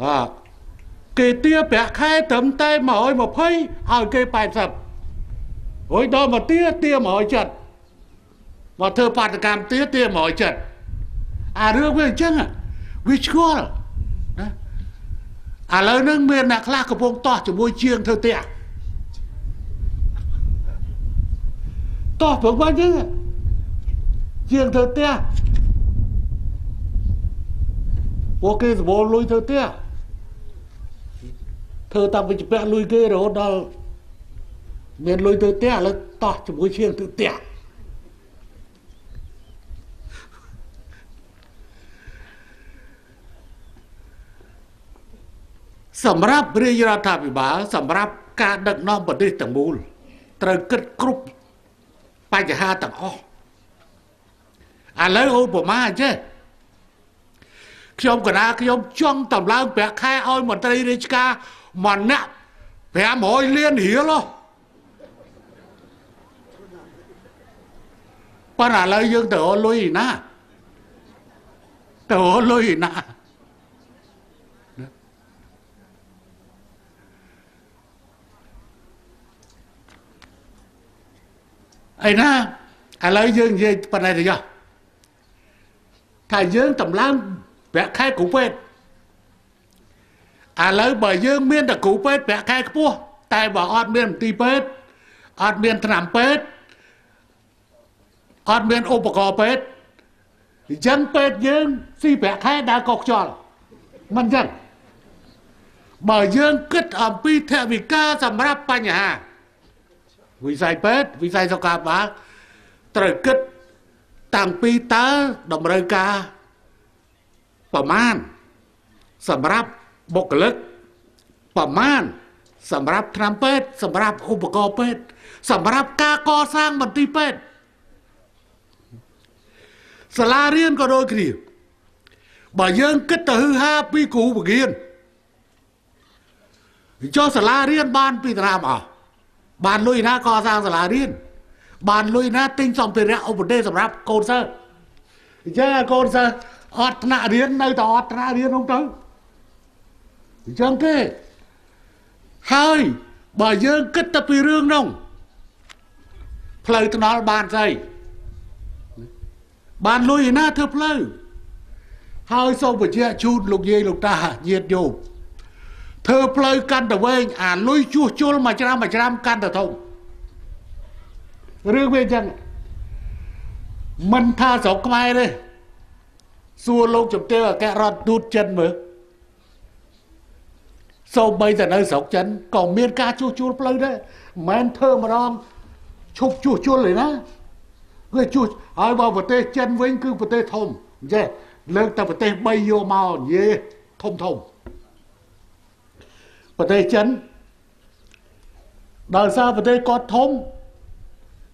អើគេទាប្រាក់ខែត្រឹមតែ120ឲ្យគេ80រួចដល់មកទាទា170មកធ្វើបាតកម្មទាទា170អារឿងវាអញ្ចឹងវាឆ្ងល់ណាឥឡូវហ្នឹងមានអ្នកខ្លះកំពុងតោះជាមួយជាងធ្វើផ្ទះតោះព្រោះបាញ់ហ្នឹងជាងធ្វើផ្ទះពួកគេសម្បូរលុយធ្វើផ្ទះធ្វើតាមវិជ្ជាលុយគេរហូតដល់មានលុយធ្វើផ្ទះឥឡូវតោះជាមួយជាងធ្វើផ្ទះសម្រាប់រាជរដ្ឋាភិបាលសម្រាប់ការដឹកនាំប្រទេសទាំងមូលត្រូវគិតគ្រប់បញ្ហាទាំងអស់ឥឡូវឧបមាអញ្ចេះខ្ញុំកណាខ្ញុំចង់តម្លើងប្រាក់ខែឲ្យមន្ត្រីរាជការម្នាក់500លានរៀលប៉ុន្តែឥឡូវយើងទៅរកលុយឯណាទៅរកលុយឯណាឯណាឥឡូវយើងនិយាយប៉ុណ្ណេះទៅចុះថាយើងតម្លើងប្រាក់ខែគ្រូពេទ្យឥឡូវបើយើងមានតែគ្រូពេទ្យប្រាក់ខែខ្ពស់តែបើអត់មានមន្ទីរពេទ្យអត់មានថ្នាំពេទ្យអត់មានឧបករណ៍ពេទ្យអញ្ចឹងពេទ្យយើងស៊ីប្រាក់ខែដើរកុកខ្យល់មិនអញ្ចឹងបើយើងគិតអំពីថវិកាសម្រាប់បញ្ហាវិស័យពេទ្យវិស័យសុខាភិបាលត្រូវគិតតាំងពីតើតម្រូវការប្រមាណសម្រាប់បុគ្គលិកប្រមាណសម្រាប់ថ្នាំពេទ្យសម្រាប់ឧបករណ៍ពេទ្យសម្រាប់ការកសាងមន្ទីរពេទ្យសាលារៀនក៏ដូចគ្នាបើយើងគិតទៅហឺហាពីគ្រូបង្រៀនចុះសាលារៀនបានពីតារាមកបានលុយណាកសាងសាលារៀនបានលុយណាទិញសម្ភារៈឧបទេសសម្រាប់កូនសិស្សអញ្ចឹងកូនសិស្សអត់ថ្នាក់រៀននៅតែអត់ថ្នាក់រៀននោះទៅអញ្ចឹងទេហើយបើយើងគិតទៅពីរឿងនោះផ្លូវថ្នល់បានស្អីបានលុយឯណាធ្វើផ្លូវហើយសូមបញ្ជាក់ជូនលោកយាយលោកតាញាតិញោមធ្វើផ្លូវកាន់តែវែងអាលុយជួសជុលមួយច្រាមមួយច្រាមកាន់តែធំរឿងវាអញ្ចឹងមិនថាស្រុកខ្មែរទេសួរលោកជំទាវអគ្គរដ្ឋទូតចិនមើលសូម្បីតែនៅស្រុកចិនក៏មានការជួសជុលផ្លូវដែរមិនមែនធ្វើម្ដងឈប់ជួសជុលទេណាវាជួសហើយបើប្រទេសចិនវិញគឺប្រទេសធំអញ្ចេះលើកតែប្រទេស3យកមកនិយាយធំធំប្រទេសចិនដោយសារប្រទេសគាត់ធំ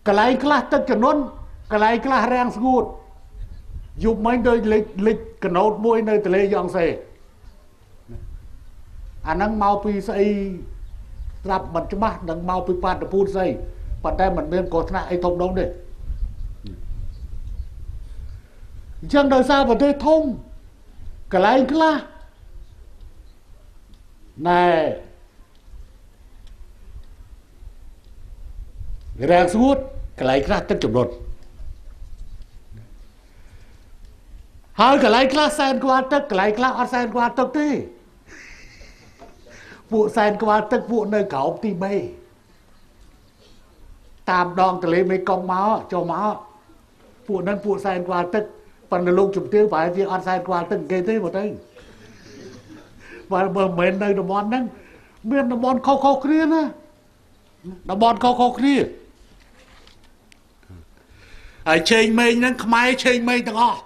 កន្លែងខ្លះទឹកជំនន់កន្លែងខ្លះរាំងស្ងួតយប់មិញដូចលិចកណោតមួយនៅទន្លេយ៉ងសេអាហ្នឹងមកពីស្អីស្រាប់មិនច្បាស់នឹងមកពីបាតុភូតស្អីប៉ុន្តែมันមានគ្រោះថ្នាក់អីធំដុំទេអញ្ចឹងដោយសារប្រទេសធំកន្លែងខ្លះណែរាំងស្ងួតកន្លែងខ្លះទឹកជំនន់ហើយកន្លែងខ្លះសែនក្បាលទឹកកន្លែងខ្លះអត់សែនក្បាលទឹកទេពួកសែនក្បាលទឹកពួកនៅក្រោមទី3តាមដងទន្លេមេគង្គមកចូលមកពួកហ្នឹងពួកសែនក្បាលទឹកប៉ុន្តែលោកជំទាវប្រហែលជាអត់សែនក្បាលទឹកគេទេបើទៅបើមិនមែននៅតំបន់ហ្នឹងមានតំបន់ខុសៗគ្នាណាតំបន់ខុសៗគ្នាហើយឆេងមេងហ្នឹងខ្មែរឆេងមេងទាំងអស់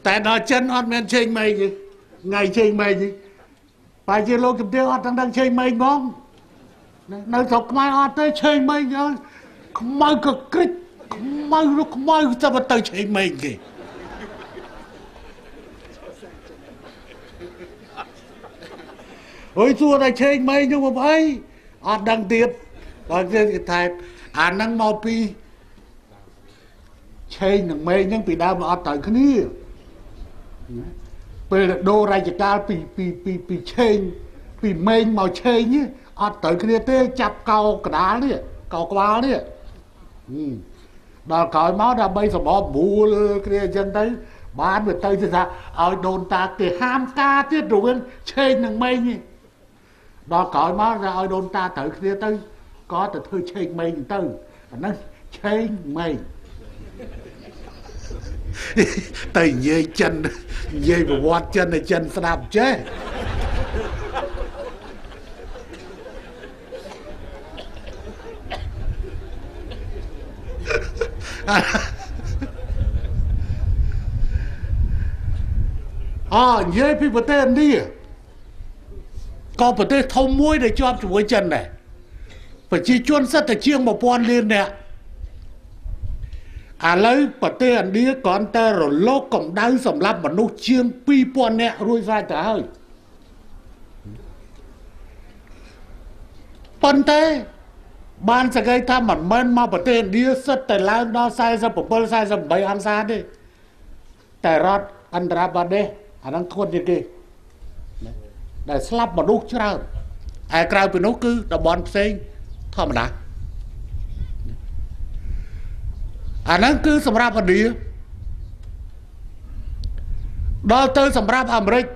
តែដល់ចិនអត់មានឆេងមេងទេថ្ងៃឆេងមេងទេបើជាលោកជំទាវអត់ទាំងឆេងមេងហ្មងនៅស្រុកខ្មែរអត់ទេឆេងមេងខ្មៅក៏ក្រិចខ្មៅនោះខ្មៅទៅទៅឆេងមេងគេ អើយសួរតែឆេងម៉េងហ្នឹងមកអីអត់ដឹងទៀតបើគេថាអាហ្នឹងមកពីឆេងនិងម៉េងហ្នឹងពីដើមអត់ត្រូវគ្នាពេលដូររាជការពីពីពីពីឆេងពីម៉េងមកឆេងអត់ត្រូវគ្នាទេចាប់កោកដាលនេះកោក្បាលនេះដល់ក្រោយមកដើម្បីសម្របមូលគ្នាអញ្ចឹងទៅបានវាទៅថាឲ្យដូនតាគេហាមការទៀតរវាងឆេងនិងម៉េងនេះដល់ក្រោយមកថាឲ្យដូនតាត្រូវគ្នាទៅក៏ទៅធ្វើឆេងម៉េងទៅអាហ្នឹងឆេងម៉េងទៅនិយាយចិននិយាយប្រវត្តិចិនឲ្យចិនស្ដាប់ចេះអនិយាយពីប្រទេសឥណ្ឌាក៏ប្រទេសធំមួយដែលជាប់ជាមួយចិនដែរប្រជាជនសិតតែជាង1000លាននាក់ឥឡូវប្រទេសឥណ្ឌាគ្រាន់តែរលកកម្ដៅសម្រាប់មនុស្សជាង2000នាក់រួចស្រេចទៅហើយប៉ុន្តែបានសង្កេតថាមិនមែនមកប្រទេសឥណ្ឌាសិតតែឡើងដល់47 48អង្សាទេតែរដ្ឋអន្តរាបាដេសអាហ្នឹងធ្ងន់ជាងគេដែលស្លាប់មនុស្សច្រើនឯក្រៅពីនោះគឺតំបន់ផ្សេងធម្មតាអាហ្នឹងគឺសម្រាប់ឥណ្ឌាដល់ទៅសម្រាប់អាមេរិកឥ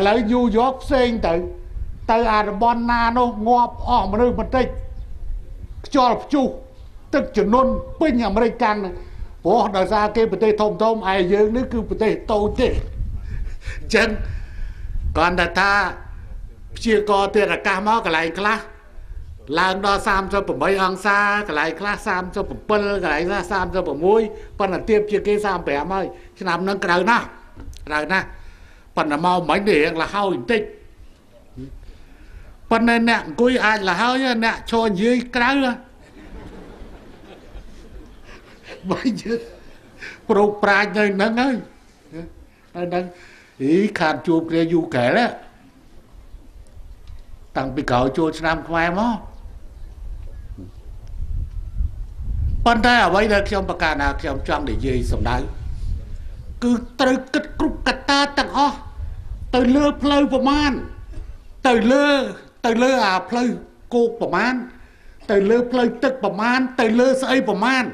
ឡូវញូវយ៉កផ្សេងទៅទៅអាតំបន់ណានោះងាប់អស់មនុស្សបន្តិចខ្យល់ព្យុះទឹកជំនន់ពេញអាមេរិកកាំងព្រោះដោយសារគេប្រទេសធំធំឯយើងនេះគឺប្រទេសតូចទេអញ្ចឹងគ្រាន់តែថាព្យាករណ៍ទៀតអាកាសមកកន្លែងខ្លះឡើងដល់38អង្សាកន្លែងខ្លះ37កន្លែងខ្លះ36ប៉ុន្តែទៀបជាងគេ35ហើយឆ្នាំហ្នឹងក្តៅណាស់ក្តៅណាស់ប៉ុន្តែមកមិញនេះរៀងលហើយបន្តិចប៉ុន្តែអ្នកអង្គុយអាចលហើយអ្នកឈរនិយាយក្រៅបើយើងប្រូកប្រាជ្ញនៅហ្នឹងហើយនៅហ្នឹងអីខាតជួបគ្នាយូរកែលតាំងពីក្រោយចូលឆ្នាំខ្មែរមកប៉ុន្តែអ្វីដែលខ្ញុំប្រកាសថាខ្ញុំចង់និយាយសម្ដៅគឺត្រូវគិតគ្រប់កត្តាទាំងអស់ទៅលើផ្លូវប្រមាណទៅលើអាផ្លូវគោកប្រមាណទៅលើផ្លូវទឹកប្រមាណទៅលើស្អីប្រមាណ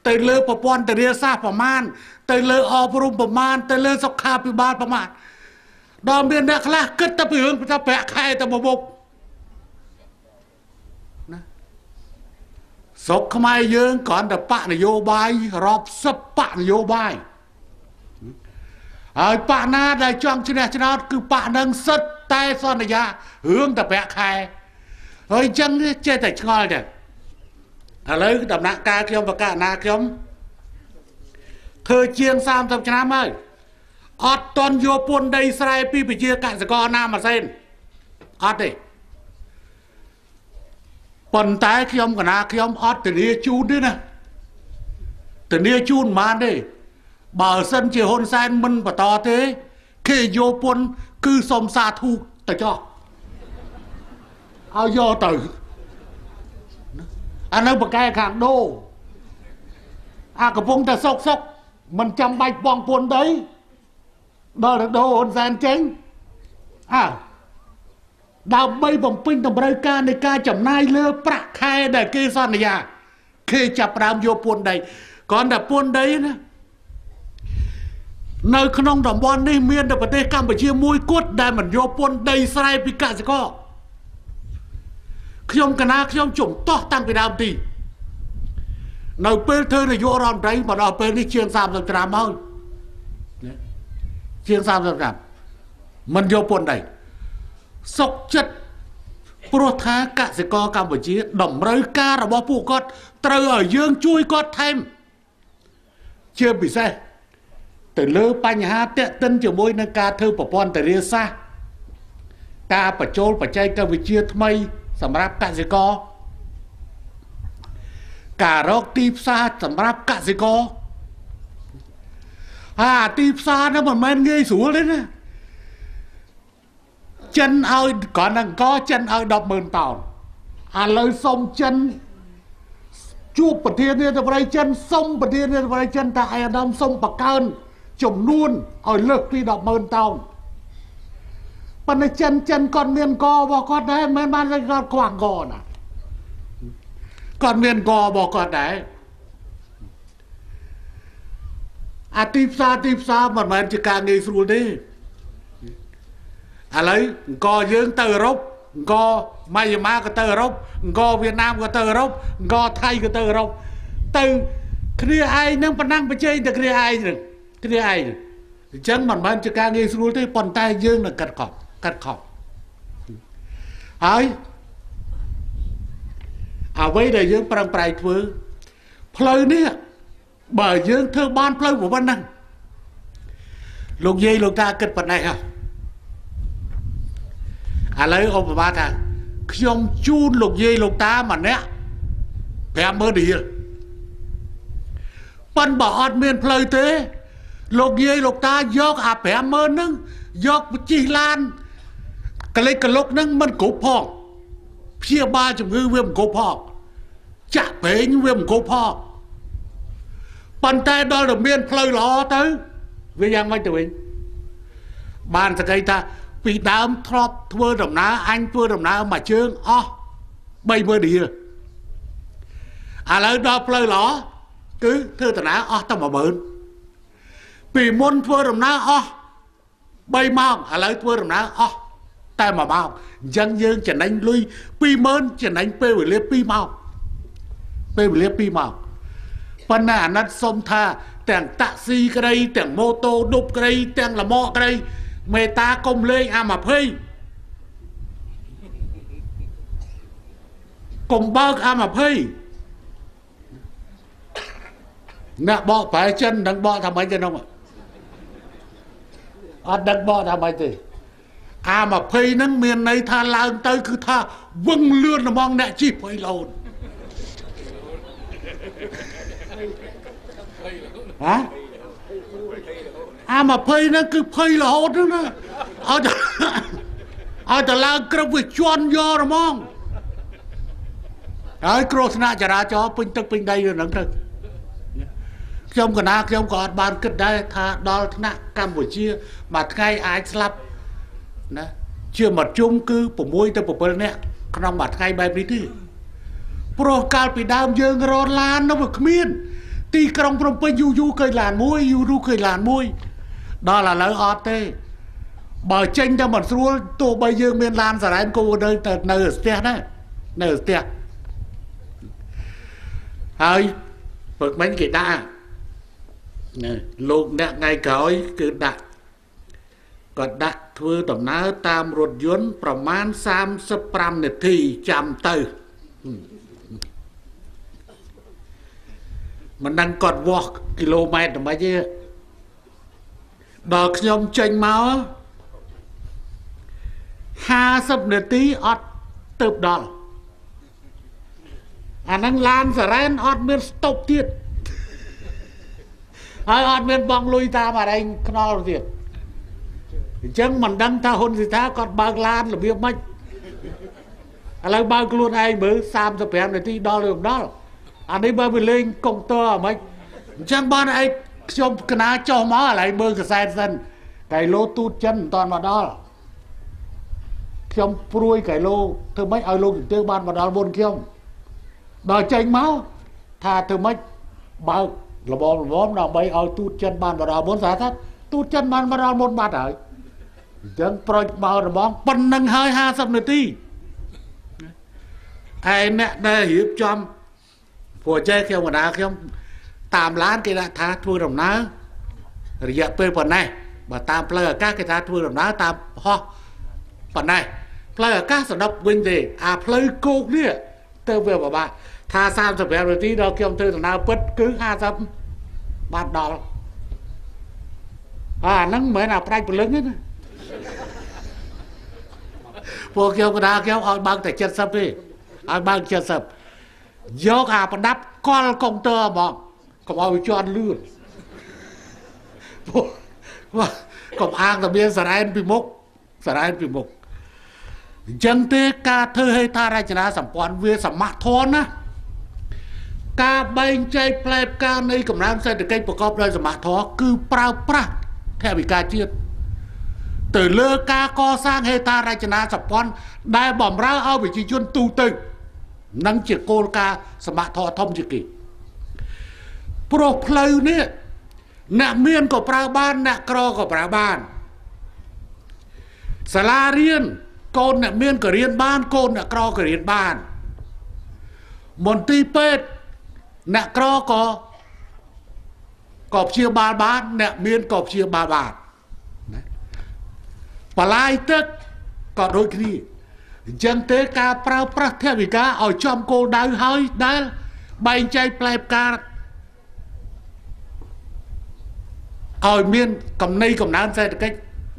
ទៅលើប្រព័ន្ធធារាសាស្ត្រប្រមាណទៅលើអប់រំប្រមាណទៅលើសុខាភិបាលប្រមាណដល់មានអ្នកខ្លះគិតតែពីរឿងថាប្រាក់ខែតែមួយមុខណាស្រុកខ្មែរយើងគ្រាន់តែបកនយោបាយរាប់សិបបកនយោបាយហើយបកណាដែលចង់ឈ្នះឆ្នោតគឺបកនឹងសិតតែសន្យារឿងតែប្រាក់ខែហើយអញ្ចឹងចេះតែឆ្ងល់ចឹងឥឡូវដំណាក់កាលខ្ញុំប្រកាសណាខ្ញុំធ្វើជាង30ឆ្នាំហើយអត់តន់យកពន្ធដីស្រែពីប្រជាកសិករណាមួយសេនអត់ទេប៉ុន្តែខ្ញុំកណាខ្ញុំអត់ធានាជូនទេណាធានាជូនមិនបានទេបើសិនជាហ៊ុនសែនមិនបន្តទេគេយកពន្ធគឺសុំសាធុទៅចោះឲ្យយកទៅអានៅបកែខាងដូអាកំពុងតែសុកសុកមិនចាំបាច់បងពន្ធដីដល់ទៅដូហ៊ុនសែនចេញអើដើម្បីបំពេញតម្រូវការនៃការចំណាយលើប្រាក់ខែដែលគេសន្យាគេចាប់ផ្ដើមយកពន្ធដីគ្រាន់តែពន្ធដីណានៅក្នុងតំបន់នេះមានតែប្រទេសកម្ពុជាមួយគត់ដែលមិនយកពន្ធដីស្រែពីកសិករខ្ញុំកណាខ្ញុំជំទាស់តាំងពីដើមទីនៅពេលធ្វើនាយករដ្ឋមន្ត្រីមកដល់ពេលនេះជាង30ឆ្នាំហើយជាង30ឆ្នាំមិនយកពន្ធដីសុកចិត្តព្រោះថាកសិករកម្ពុជាតម្រូវការរបស់ពួកគាត់ត្រូវឲ្យយើងជួយគាត់ថែមជាពិសេសទៅលើបញ្ហាតាក់ទិនជាមួយនឹងការធ្វើប្រព័ន្ធធារាសាស្ត្រការបញ្ចូលបច្ចេកវិទ្យាថ្មីសម្រាប់កសិករការរកទីផ្សារសម្រាប់កសិករអាទីផ្សារនោះមិនមែនងាយស្រួលទេណា ចិនឲ្យគ្រាន់តែអង្គចិនឲ្យ100,000តោនឥឡូវសុំចិនជួបប្រធានាធិបតីចិនសុំប្រធានាធិបតីចិនថាឯអាដាមសុំបង្កើនចំនួនឲ្យលើសពី100,000តោនប៉ុន្តែចិនគាត់មានករបស់គាត់ដែរមិនមែនបានគាត់ខ្វះកណាគាត់មានករបស់គាត់ដែរអាទីផ្សារមិនមែនជាការងាយស្រួលទេឥឡូវអង្គយើងទៅអឺរ៉ុបអង្គម៉ៃយ៉ាម៉ាក៏ទៅអឺរ៉ុបអង្គវៀតណាមក៏ទៅអឺរ៉ុបអង្គថៃក៏ទៅអឺរ៉ុបទៅគ្នាឯងនឹងប៉ុណ្ណឹងបច្ចេកតែគ្នាឯងនឹងគ្នាឯងអញ្ចឹងមិនមែនជាការងាយស្រួលទេប៉ុន្តែយើងនឹងកាត់ខំហើយអ្វីដែលយើងប្រឹងប្រែងធ្វើផ្លូវនេះបើយើងធ្វើបានផ្លូវប៉ុណ្ណឹងលោកយាយលោកតាគិតប៉ុណ្ណេះហ៎ឥឡូវឧបមាថាខ្ញុំជូនលោកយាយលោកតាម្នាក់50000រៀលប៉ុន្តែបើអត់មានផ្លូវទេលោកយាយលោកតាយកអា50000ហ្នឹងយកជិះឡានកលិចកលុកហ្នឹងមិនគ្រប់ផងព្យាបាលជំងឺវាមិនគ្រប់ផងចាក់ប្រេងវាមិនគ្រប់ផងប៉ុន្តែដល់តែមានផ្លូវល្អទៅវាយ៉ាងម៉េចទៅវិញបានសក្តិថាពីដើមធ្លាប់ធ្វើដំណើរអញធ្វើដំណើរមួយជើងអស់30000រៀលឥឡូវដល់ផ្លូវល្អគឺធ្វើដំណើរអស់តែ10000ពីមុនធ្វើដំណើរអស់3ម៉ោងឥឡូវធ្វើដំណើរអស់តែ1ម៉ោងអញ្ចឹងយើងចំណេញលុយ20000ចំណេញពេលវេលា2ម៉ោងពេលវេលា2ម៉ោងប៉ុន្តែអាណិតសុំថាទាំងតាក់ស៊ីក្តីទាំងម៉ូតូឌុបក្តីទាំងលម៉កក្តីមេតាកុំលេងអា20កុំបើកអា20អ្នកបកប្រែចិននឹងបកថាម៉េចទេនោះអត់ដឹងបកថាម៉េចទេអា20ហ្នឹងមានន័យថាឡើងទៅគឺថាវឹងលឿនហ្មងអ្នកជិះភ័យលោនហ៎អា20ហ្នឹងគឺភ័យរហូតហ្នឹងណាឲ្យតែឡើងក្រឹបវាជន់យកហ្មងហើយគ្រោះថ្នាក់ចរាចរណ៍ពេញទឹកពេញដីហ្នឹងទៅខ្ញុំកណាខ្ញុំក៏អត់បានគិតដែរថាដល់ថ្នាក់កម្ពុជាមួយថ្ងៃអាចស្លាប់ណាជាមធ្យមគឺ6ទៅ7នាក់ក្នុងមួយថ្ងៃបែបនេះទេព្រោះកាលពីដើមយើងរត់ឡាននោះវាគ្មានទីក្រុងភ្នំពេញយូរយូរឃើញឡានមួយយូរយូរឃើញឡានមួយដល់ឥឡូវអត់ទេបើចេញទៅមិនស្រួលទោះបីយើងមានឡានសារ៉ែនគូនៅទៅនៅស្ទះដែរនៅស្ទះហើយព្រឹកមិញគេដាក់លោកអ្នកថ្ងៃក្រោយគឺដាក់ក៏ដាក់ធ្វើដំណើរតាមរថយន្តប្រមាណ35នាទីចាំទៅមិនដឹងគាត់វាស់គីឡូម៉ែត្រដើម្បីទេដល់ខ្ញុំចេញមក50នាទីអត់ទៅដល់អាហ្នឹងឡានសារ៉ែនអត់មានស្តុបទៀតហើយអត់មានបងលុយតាមអរែងខ្នល់ទៀតអញ្ចឹងមិនដឹងថាហ៊ុនស៊ីថាគាត់បើកឡានរបៀបម៉េចឥឡូវបើកខ្លួនឯងមើល35នាទីដល់ឬមិនដល់អានេះបើវាលេងកុងទ័រអាម៉េចអញ្ចឹងបានឯងខ្ញុំកណាចុះមកឥឡូវមើលកាសែតសិនកៃឡូទូតចិនមិនតាន់មកដល់ខ្ញុំព្រួយកៃឡូធ្វើម៉េចឲ្យលោកជំទាវបានមកដល់មុនខ្ញុំដល់ចេញមកថាធ្វើម៉េចបើកលបងលបងដើម្បីឲ្យទូតចិនបានមកដល់មុនស្អាតថាទូតចិនបានមកដល់មុនបាត់ហើយអញ្ចឹងប្រូចមករបងប៉ុណ្្នឹងហើយ50នាទីឯអ្នកដែលរៀបចំព្រោះចេះខ្ញុំកណាខ្ញុំតាមឡានគេដាក់ថាធ្វើដំណើររយៈពេលប៉ុណ្ណេះបើតាមផ្លូវអាកាសគេថាធ្វើដំណើរតាមហោះប៉ុណ្ណេះផ្លូវអាកាសសំណប់វិញទេអាផ្លូវគោកនេះទៅវាពិបាកថា35នាទីដល់ខ្ញុំធ្វើដំណើរពិតគឺ50បានដល់អាហ្នឹងមិនមែនអាផ្ដាច់ព្រលឹងទេណាពួកខ្ញុំកណាខ្ញុំឲ្យបើកតែ70ទេឲ្យបើក70យកអាប្រដាប់កលកុងទ័រហ្មងកុំឲ្យវាជន់លឿន កុំអាងតែមានសារ៉ែនពីមុខសារ៉ែនពីមុខ អញ្ចឹងទេការធ្វើហេដ្ឋារចនាសម្ព័ន្ធវាសមធម៌ណាការបែងចែកផ្លែផ្កានៃកម្លាំងសេដ្ឋកិច្ចប្រកបដោយសមធម៌គឺប្រើប្រាស់ថវិកាជាតិទៅលើការកសាងហេដ្ឋារចនាសម្ព័ន្ធដែលបំរើឲ្យប្រជាជនទូទៅនិងជាគោលការណ៍សមធម៌ធំជាងគេព្រោះផ្លូវនេះអ្នកមានក៏ប្រើបានអ្នកក្រក៏ប្រើបានសាលារៀនកូនអ្នកមានក៏រៀនបានកូនអ្នកក្រក៏រៀនបានមន្ទីរពេទ្យអ្នកក្រក៏ព្យាបាលបានអ្នកមានក៏ព្យាបាលបានណាបលាយទឹកក៏ដូចគ្នាអញ្ចឹងទេការប្រើប្រាស់ថវិកាឲ្យចំគោលដៅហើយដែលបែងចែកផ្លែផ្កាឲ្យមានកំណៃកំណើនសេដ្ឋកិច្ច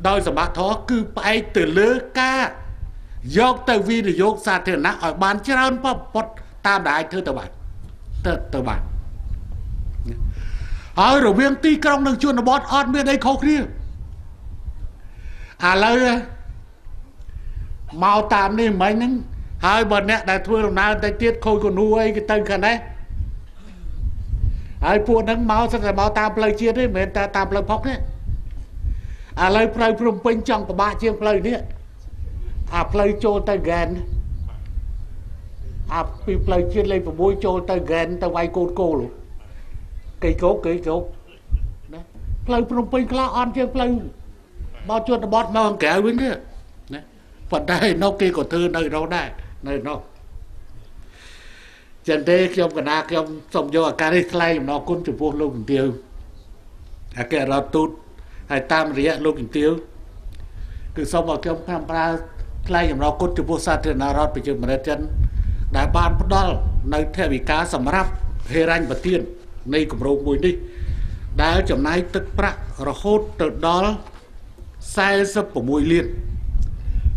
ដោយសមធម៌គឺផ្អែកទៅលើការយកទៅវិនិយោគសាធារណៈឲ្យបានច្រើនបំផុតតាមដែលអាចធ្វើទៅបានទៅបានហើយរវាងទីក្រុងនិងជនបទអត់មានអីខុសគ្នាឥឡូវមកតាមនេះមិញហ្នឹងហើយបើអ្នកដែលធ្វើដំណើរទៅទៀតខូចកនូអីគេទៅខាងនេះហើយពួកហ្នឹងមកសិតតែមកតាមផ្លូវជាតិទេមិនមែនតែតាមផ្លូវផុកទេឥឡូវផ្លូវភ្នំពេញចង់ពិបាកជាងផ្លូវនេះអាផ្លូវចូលទៅហ្គេនអាពីផ្លូវជាតិលេខ6ចូលទៅហ្គេនទៅវាយកូនគោលកីកោកីកោណាផ្លូវភ្នំពេញខ្លះអន់ជាងផ្លូវមកជនបទមកក្រៅវិញទេណាប៉ុន្តែនោះគេក៏ធ្វើនៅនោះដែរនៅនោះចឹងទេខ្ញុំកណាខ្ញុំសូមយកឱកាសនេះថ្លែងអំណរគុណចំពោះលោកជំទាវអគ្គរដ្ឋទូតហើយតាមរយៈលោកជំទាវគឺសូមឲ្យខ្ញុំប្រើថ្លែងអំណរគុណចំពោះសាធារណរដ្ឋប្រជាមានិតចិនដែលបានផ្ដល់នៅថវិកាសម្រាប់ហិរញ្ញប្បទាននៃគម្រោងមួយនេះដែលចំណាយទឹកប្រាក់រហូតទៅដល់46លាន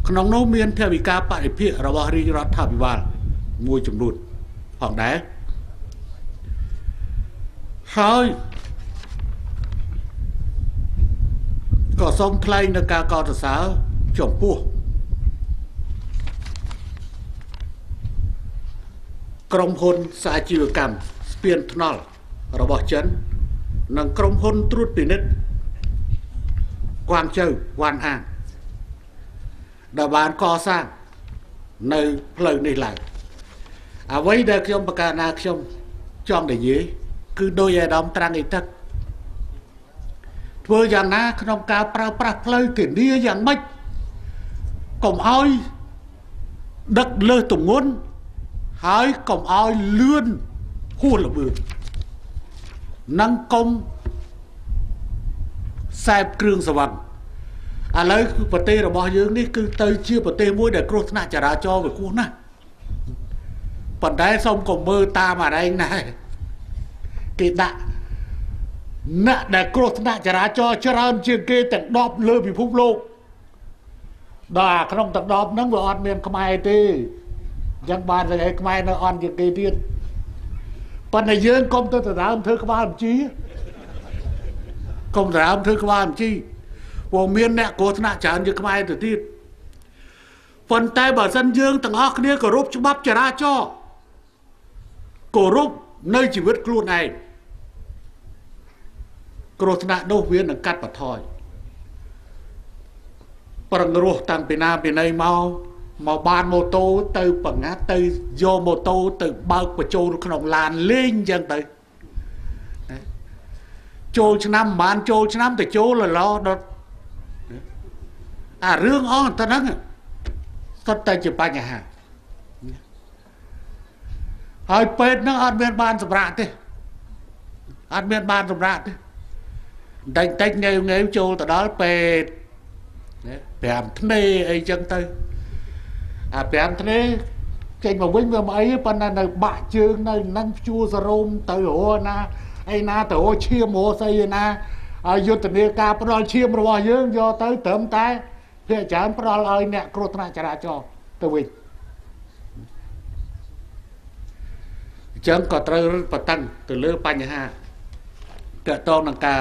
ក្នុងនោះមានថវិកាបរិភាគរបស់រាជរដ្ឋាភិបាលមួយចំនួនផងដែរហើយក៏សូមថ្លែងនៅការកោតសរសើរចំពោះក្រុមហ៊ុនសាជីវកម្មស្ពានថ្នល់របស់ចិននិងក្រុមហ៊ុនត្រួតពិនិត្យគួងជៅវ៉ាន់អាងដែលបានកសាងនៅផ្លូវនេះឡើងអ្វីដែលខ្ញុំប្រកាសណាខ្ញុំចង់និយាយគឺដោយអាដាមត្រាំងអីទឹកធ្វើយ៉ាងណាក្នុងការប្រើប្រាស់ផ្លូវធានាយ៉ាងម៉េចកុំឲ្យដឹកលើសទម្ងន់ហើយកុំឲ្យលឿនហួសល្បឿននិងកុំសេពគ្រឿងស្រវឹងឥឡូវប្រទេសរបស់យើងនេះគឺទៅជាប្រទេសមួយដែលគ្រោះថ្នាក់ចរាចរណ៍វាគោះណាស់ប៉ុន្តែសូមកុំមើលតាមអរែងដែរគេដាក់អ្នកដែលគ្រោះថ្នាក់ចរាចរណ៍ច្រើនជាងគេទាំង10លើពិភពលោកដល់ក្នុងទាំង10ហ្នឹងវាអត់មានខ្មែរទេអញ្ចឹងបានតែខ្មែរនៅអន់ជាងគេទៀតប៉ុន្តែយើងកុំទៅដដើមធ្វើក្បាលបញ្ជីកុំដដើមធ្វើក្បាលបញ្ជីព្រោះមានអ្នកគ្រោះថ្នាក់ច្រើនជាងខ្មែរទៅទៀតប៉ុន្តែបើសិនយើងទាំងអស់គ្នាគោរពច្បាប់ចរាចរណ៍គោរពនៅជីវិតខ្លួនឯងគ្រោះថ្នាក់នោះវានឹងកាត់បន្ថយប្រឹងរស់តាំងពីណាពីណីមកបានម៉ូតូទៅបង្ងាត់ទៅយកម៉ូតូទៅបើកបញ្ចូលក្នុងឡានលេងអញ្ចឹងទៅចូលឆ្នាំមិនបានចូលឆ្នាំទៅចូលលឡដល់អារឿងអស់ទៅហ្នឹងសុទ្ធតែជាបញ្ហាហើយពេទ្យហ្នឹងអត់មានបានសម្រាកទេអត់មានបានសម្រាកទេតិចតិចងើចូលទៅដល់ពេទ្យ5ធ្នេអីចឹងទៅអា5ធ្នេចេញមកវិញវាមិនអីប៉ុន្តែនៅបាក់ជើងនៅនឹងព្យួរសរោមទៅរកណាអីណាទៅរកឈាមរកស្អីណាហើយយុទ្ធនាការផ្ដល់ឈាមរបស់យើងយកទៅត្រឹមតែភាគច្រើនផ្ដល់ឲ្យអ្នកគ្រោះថ្នាក់ចរាចរណ៍ទៅវិញអញ្ចឹងក៏ត្រូវបតឹងទៅលើបញ្ហាទាក់ទងនឹងការ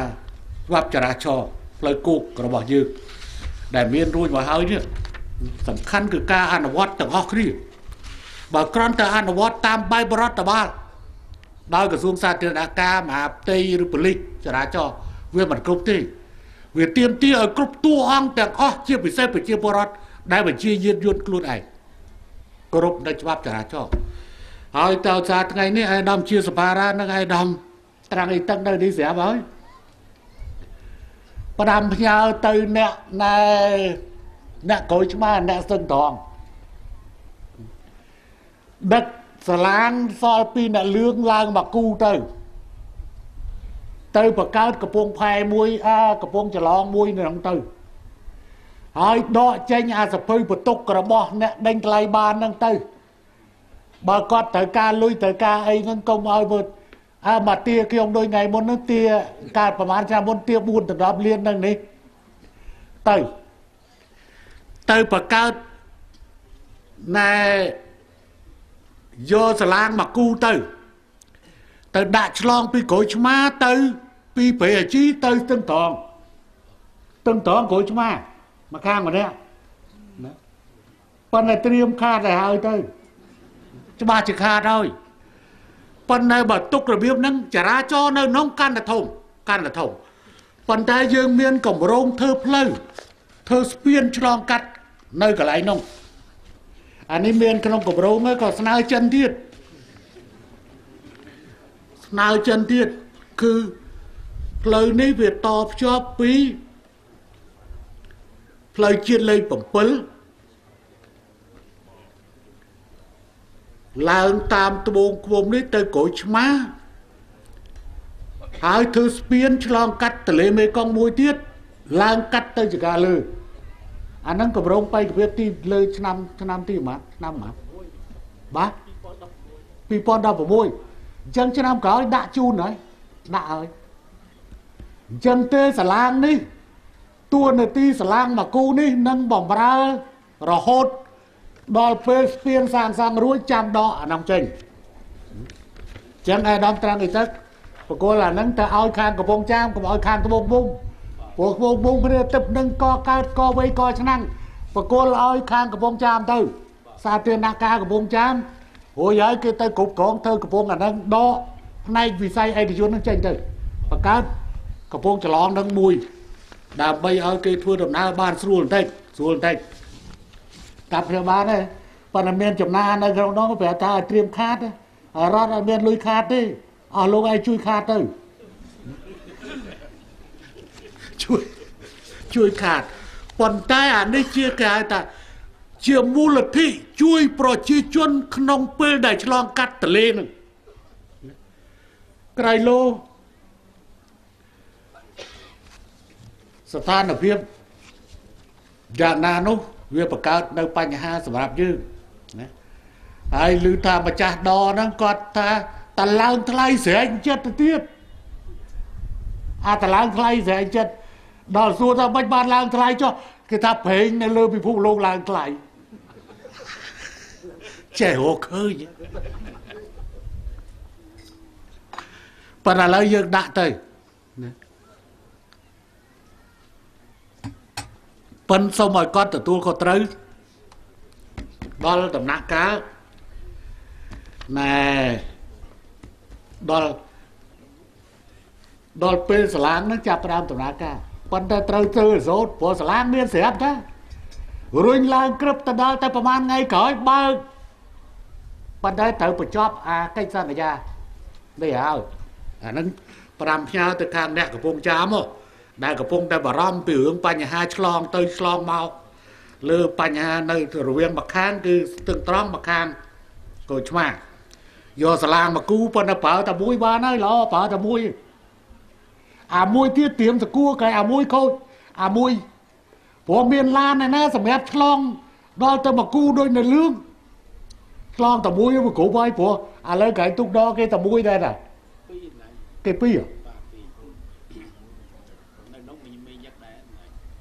ច្បាប់ចរាចរណ៍ផ្លូវគោករបស់យើងដែលមានរួចមកហើយនេះ សំខាន់គឺការអនុវត្តទាំងអស់គ្នាបើគ្រាន់តែអនុវត្តតាមបែបរដ្ឋបាលដោយក្រសួងសាធារណការមហាផ្ទៃឬប៉ូលីសចរាចរណ៍វាមិនគ្រប់ទេវាទាមទារឲ្យគ្រប់តួអង្គទាំងអស់ជាពិសេសប្រជាពលរដ្ឋដែលបញ្ជាយានយន្តខ្លួនឯងគ្រប់នៅច្បាប់ចរាចរណ៍ហើយតើសារថ្ងៃនេះឯកឧត្តមជាសភារានិងឯកឧត្តមត្រាំងអីទឹកនៅនេះស្រាប់ហើយផ្ដាំផ្ញើទៅអ្នកណែអ្នកក្រូចឆ្មាអ្នកស្ទឹងត្រង់ដឹកសាឡាងសល់ពីអ្នកលឿងឡើងមកគូទៅបង្កើតកំពង់ផែមួយកំពង់ច្រឡងមួយនៅក្នុងទៅហើយដកចេញអាសភៅបន្ទុករបស់អ្នកដេញថ្លៃបានហ្នឹងទៅបើគាត់ត្រូវការលុយត្រូវការអីហ្នឹងកុំឲ្យមើលមកទាខ្ញុំដូចថ្ងៃមុនហ្នឹងទាកាលប្រហែលឆ្នាំមុនទា4ដល់10លានហ្នឹងនេះទៅបង្កើតណែយកសាឡាងមកគូទៅដាក់ឆ្លងពីក្រូចឆ្មាទៅពីព្រៃអាជីទៅស្ទឹងត្រង់ក្រូចឆ្មាមកខាងម្នាក់ណាប៉ុន្តែត្រៀមខាតឲ្យហើយទៅច្បាស់ជាខាតហើយប៉ុន្តែបើទុករបៀបហ្នឹងចរាចរណ៍នៅក្នុងកាន់តែធំប៉ុន្តែយើងមានកម្រងធ្វើផ្លូវធ្វើស្ពានឆ្លងកាត់នៅកន្លែងនោះអានេះមានក្នុងកម្រងក៏ស្នើចិនទៀតគឺផ្លូវនេះវាតភ្ជាប់ពីផ្លូវជាតិលេខ7ឡើងតាមត្បូងឃ្មុំនេះទៅក្រូចឆ្មាហើយធ្វើស្ពានឆ្លងកាត់ទន្លេមេគង្គមួយទៀតឡើងកាត់ទៅចកាលើអាហ្នឹងកម្រងបេក្ខភាពទីលើឆ្នាំទីប៉ុន្មានឆ្នាំប៉ុន្មានបាទ2016អញ្ចឹងឆ្នាំក្រោយដាក់ជូនហើយដាក់ហើយអញ្ចឹងទេសាឡាងនេះតួនាទីសាឡាងមកគូនេះនឹងបំរើរហូតដល់ពេលស្ពានសាងសង់រួចចាំដកអានោះចេញអញ្ចឹងឯកឧត្តមត្រាំងអីទឹកបកគលអាហ្នឹងទៅឲ្យខាងកំពង់ចាមកុំឲ្យខាងត្បូងមុំព្រោះត្បូងមុំគ្នាទឹកនឹងកកើតកវ័យកឆ្នាំងបកគលឲ្យខាងកំពង់ចាមទៅសាធារណការកំពង់ចាមរួចហើយគេទៅគ្រប់គ្រងធ្វើកំពង់អាហ្នឹងដកផ្នែកវិស័យឯកជនហ្នឹងចេញទៅបង្កើតកំពង់ច្រឡងហ្នឹងមួយដើម្បីឲ្យគេធ្វើដំណើរបានស្រួលបន្តិចកាប់ខ្ញុំបានទេប៉ុន្តែមានចំណាននៅក្នុងនោះប្រាប់ថាឲ្យត្រៀមខាតរដ្ឋអត់មានលុយខាតទេអស់លោកឯងជួយខាតទៅជួយខាតប៉ុន្តែអានេះជាគេហៅថាជាមូលនិធិជួយប្រជាជនក្នុងពេលដែលឆ្លងកាត់ទន្លេហ្នឹងក្រៃលោស្ថានភាពយ៉ាងណានោះវាបង្កើតនៅបញ្ហាសម្រាប់យើងណាហើយឮថាម្ចាស់ដហ្នឹងគាត់ថាតឡើងថ្លៃស្រែកចិត្តទៅទៀតអាតឡើងថ្លៃស្រែកចិត្តដល់សួរថាមិនបានឡើងថ្លៃចុះគេថាប្រេងនៅលើពិភពលោកឡើងថ្លៃចេះរកឃើញប៉ុន្តែឥឡូវយើងដាក់ទៅណាប៉ុនសូមឲ្យគាត់ទទួលខុសត្រូវដល់ដំណាក់កាលណែដល់ពេលសាឡាងហ្នឹងចាប់ផ្ដើមដំណើរការប៉ុន្តែត្រូវធ្វើរសូតព្រោះសាឡាងមានស្រាប់តារុញឡើងក្រឹបទៅដល់តែប្រហែលថ្ងៃក្រោយបើកប៉ុន្តែត្រូវបញ្ចប់អាកិច្ចសន្យានេះហើយអាហ្នឹងប្រាំផ្ញើទៅខាងអ្នកកំពង់ចាមដែលកំពុងតែបារម្ភពីរឿងបញ្ហាឆ្លងទៅឆ្លងមកលើបញ្ហានៅរវាងម្ខាងគឺស្ទឹងត្រង់ម្ខាងក្រូចឆ្មាយកសាឡាងមកគូប៉ុន្តែប្រើតែមួយបានហើយល្អប្រើតែមួយអាមួយទៀតត្រៀមសគួរកែអាមួយខូចអាមួយព្រោះមានឡានឯណាសម្រាប់ឆ្លងដល់ទៅមកគូដូចនៅលឿងឆ្លងតែមួយវាគ្រប់ហើយព្រោះឥឡូវកែទុកដគេតែមួយដែរតាគេពីរ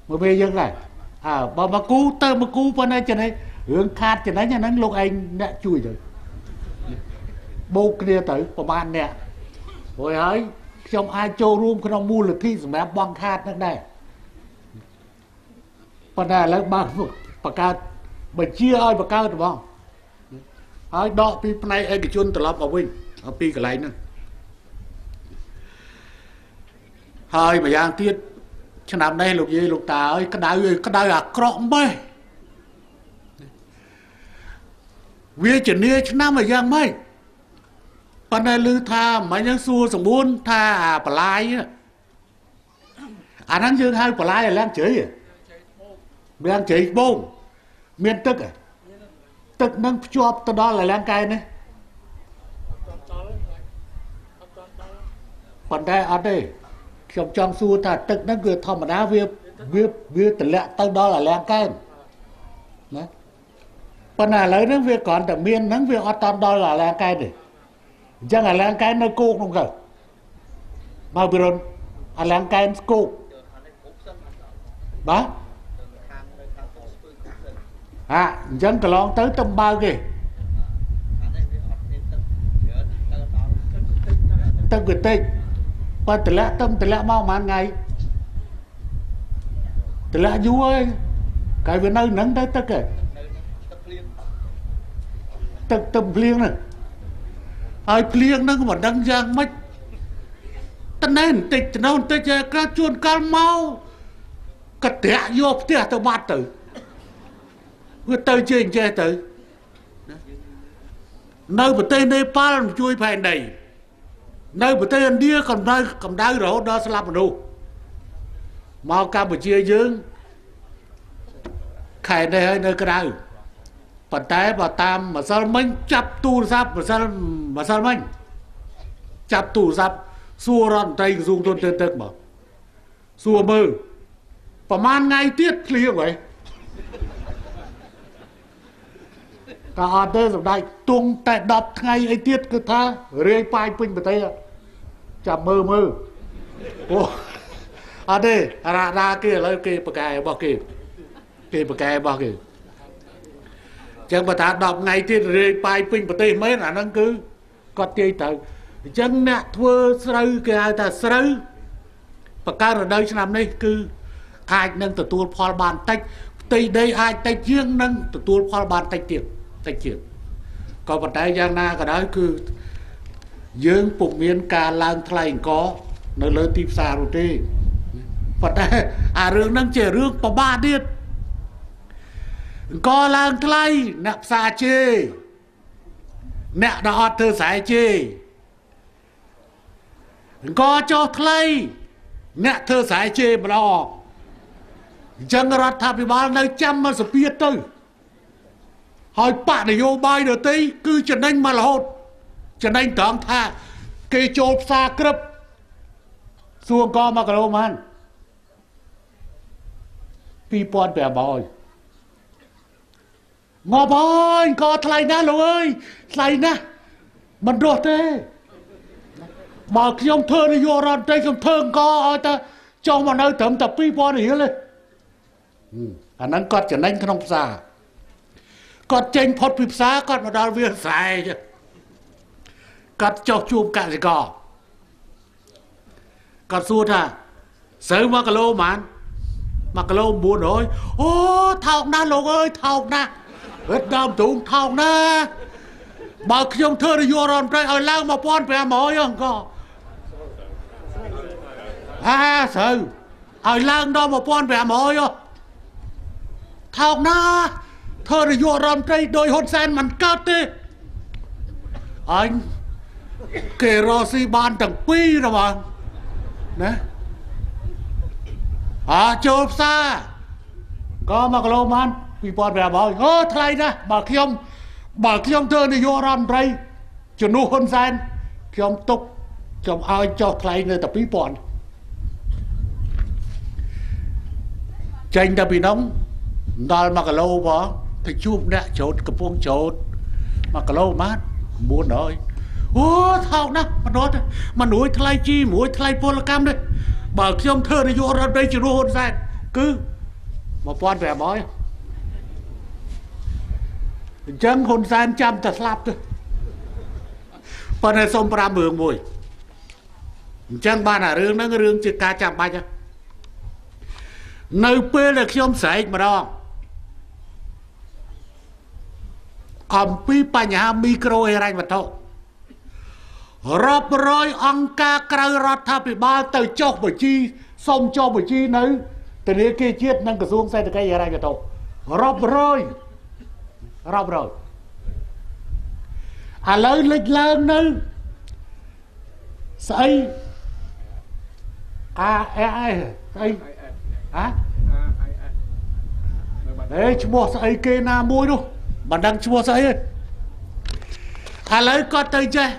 មួយពេលយើងដែរអើបើមកគូទៅមកគូប៉ុណ្ណេះចំណេះរឿងខាតចំណេញអាហ្នឹងលោកឯងអ្នកជួយទៅបូកគ្នាទៅប្រហែលអ្នករួចហើយខ្ញុំអាចចូលរួមក្នុងមូលនិធិសម្រាប់បង់ខាតហ្នឹងដែរប៉ុន្តែឥឡូវបើបង្កើត បញ្ជាឲ្យបង្កើតហ្មងហើយដកពីផ្នែកឯកជនត្រឡប់មកវិញអំពីកន្លែងហ្នឹងហើយម្យ៉ាងទៀតឆ្នាំនេះលោកយាយលោកតាអើយក្តៅក្តៅអាក្រក់ម៉េះវាជំនាឆ្នាំឲ្យយ៉ាងម៉េចប៉ុន្តែឮថាមិញហ្នឹងសួរសម្បួនថាអាបន្លាយអាហ្នឹងយើងហៅបន្លាយឲ្យឡើងជ្រៃឡើងជ្រៃត្បូងមានទឹកទឹកនឹងភ្ជាប់ទៅដល់ឲ្យឡើងកែនេះប៉ុន្តែអត់ទេខ្ញុំចង់សួរថាទឹកហ្នឹងគឺធម្មតាវាវាវាតម្លាក់ទៅដល់អាលាំងកែនណាប៉ុន្តែឥឡូវហ្នឹងវាគ្រាន់តែមានហ្នឹងវាអត់តាមដល់អាលាំងកែនទេអញ្ចឹងអាលាំងកែននៅគោកនោះទៅមកពីរុនអាលាំងកែនគោកបាទអាអញ្ចឹងកន្លងទៅទៅបើគេទឹកវាតិចបើតម្លាក់ទៅតម្លាក់មកប្រហែលថ្ងៃតម្លាក់យូរហើយកាយវានៅហ្នឹងទៅទឹកឯងទឹកទៅភ្លៀងហ្នឹងហើយភ្លៀងហ្នឹងមិនដឹងយ៉ាងម៉េចតណែបន្តិចទៅបន្តិចកាជួនកាលមកកត្រាក់យកផ្ទះទៅបាត់ទៅវាទៅជាអញ្ចេះទៅនៅប្រទេសនេប៉ាល់ជួយផែនដីនៅប្រទេសឥណ្ឌាកម្ដៅកម្ដៅរហូតដល់ស្លាប់មនុស្សមកកម្ពុជាយើងខែនេះហើយនៅក្រៅប៉ុន្តែបើតាមម្សិលមិញចាប់ទូរស័ព្ទម្សិលមិញចាប់ទូរស័ព្ទសួររដ្ឋមន្ត្រីក្រសួងធនធានទឹកមកសួរមើលប្រហែលថ្ងៃទៀតភ្លៀងហើយក៏អត់ទេសម្ដេចទងតែ10ថ្ងៃអីទៀតគឺថារាយប៉ាយពេញប្រទេសចាំមើលមើលអូអត់ទេរ៉ាដាគេឥឡូវគេប្រកែរបស់គេគេប្រកែរបស់គេចឹងបើថា10ថ្ងៃទៀតរាយប៉ាយពេញប្រទេសមែនអាហ្នឹងគឺគាត់ទាយទៅអញ្ចឹងអ្នកធ្វើស្រូវគេហៅថាស្រូវបង្កើតរដូវឆ្នាំនេះគឺអាចនឹងទទួលផលបានតិចផ្ទៃដីអាចតិចជាងនឹងទទួលផលបានតិចទៀតតិចជាងក៏ប៉ុន្តែយ៉ាងណាក៏ដោយគឺយើងពុំមានការឡើងថ្លៃអង្គនៅលើទីផ្សារនោះទេប៉ុន្តែអារឿងហ្នឹងជារឿងពិបាកទៀតអង្គឡើងថ្លៃអ្នកផ្សារជេរអ្នកដែលអត់ធ្វើស្រែជេរអង្គចុះថ្លៃអ្នកធ្វើស្រែជេរម្ដងអញ្ចឹងរដ្ឋាភិបាលនៅចាំមកសពាតទៅហើយបកនយោបាយដទៃគឺចំណេញមករហូតចំណេញត្រង់ថាគេចូលផ្សារក្រឹបសួរអង្គ1គីឡូម៉ាន2500ងាប់ហើយអង្គថ្លៃណាស់លោកអើយថ្លៃណាស់មិនរស់ទេបើខ្ញុំធ្វើនយោបាយរដ្ឋមន្ត្រីខ្ញុំធ្វើអង្គឲ្យតែចុះមកនៅត្រឹមតែ2000រៀលទេអាហ្នឹងគាត់ចំណេញក្នុងផ្សារគាត់ចេញផុតពីផ្សារគាត់មកដល់វាលស្រែគាត់ចុះជួបកសិករគាត់សួរថាស្រូវ1គីឡូប៉ុន្មាន1គីឡូ900អូថោកណាស់លោកអើយថោកណាស់រត់ដើមទ្រូងថោកណាស់បើខ្ញុំធ្វើនយោបាយរដ្ឋមន្ត្រីឲ្យឡើង1500អង្គអាស្រូវឲ្យឡើងដល់1500ថោកណាស់ធ្វើនយោបាយរដ្ឋមន្ត្រីដោយហ៊ុនសែនមិនកើតទេអញគេរកស៊ីបានទាំងពីររបស់ណាអាចូលផ្សារក៏1គីឡូបាន2500អូថ្លៃណាស់បើខ្ញុំធ្វើនយោបាយរដ្ឋមន្ត្រីជំនួសហ៊ុនសែនខ្ញុំទុកខ្ញុំឲ្យចុះថ្លៃនៅតែ2000ចេញតែពីនោះដល់1គីឡូផងទៅជួបអ្នកច្រូតកំពង់ច្រូត1គីឡូម៉ាត់900អូថោកណាស់មិនរត់មិនរួចថ្លៃជីមួយថ្លៃពលកម្មទេបើខ្ញុំធ្វើនយោបាយរដ្ឋមន្ត្រីជំនួសហ៊ុនសែនគឺ1500អញ្ចឹងហ៊ុនសែនចាំតែស្លាប់ទៅប៉ុន្តែសូម5រឿងមួយអញ្ចឹងបានអារឿងហ្នឹងរឿងជាការចាំបាច់នៅពេលដែលខ្ញុំស្រែកម្ដង អំពីបញ្ហាមីក្រូហិរញ្ញវត្ថុរាប់រយអង្គការក្រៅរដ្ឋាភិបាលទៅចុះបញ្ជីសូមចុះបញ្ជីនៅធនាគារជាតិនិងក្រសួងសេដ្ឋកិច្ចហិរញ្ញវត្ថុរាប់រយរាប់រយឥឡូវលេចឡើងនៅស្អីអាអេស្អីហ៎អេឈ្មោះស្អីគេណាមួយនោះមិនដឹងឈ្មោះស្អីទេឥឡូវគាត់ទៅចេះ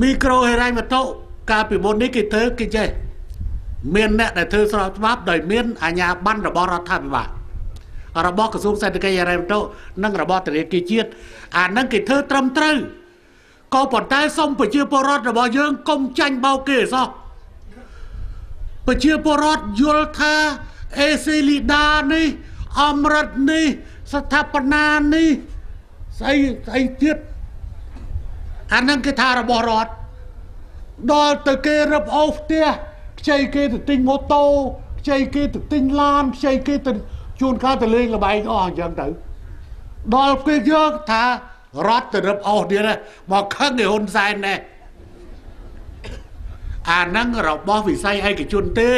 មីក្រូហិរញ្ញវត្ថុកាលពីមុននេះគេធ្វើគេចេះមានអ្នកដែលធ្វើស្របច្បាប់ដោយមានអាជ្ញាប័ណ្ណរបស់រដ្ឋាភិបាលរបស់ក្រសួងសេដ្ឋកិច្ចហិរញ្ញវត្ថុនិងរបស់ធនាគារជាតិអានឹងគេធ្វើត្រឹមត្រូវក៏ប៉ុន្តែសូមប្រជាពលរដ្ឋរបស់យើងកុំចាញ់បោកគេសោះប្រជាពលរដ្ឋយល់ថាអេស៊ីលីដានេះអមរិតនេះស្ថាបនានេះស្អីស្អីទៀតអានឹងគេថារបស់រដ្ឋដល់ទៅគេរឹបអូសផ្ទះខ្ចីគេទៅទិញម៉ូតូខ្ចីគេទៅទិញឡានខ្ចីគេទៅជួនកាលទៅលេងល្បែងអស់អញ្ចឹងទៅដល់ពេលយកថារដ្ឋទៅរឹបអូសទៀតមកខឹងឯហ៊ុនសែនណែអានឹងរបស់វិស័យឯកជនទេ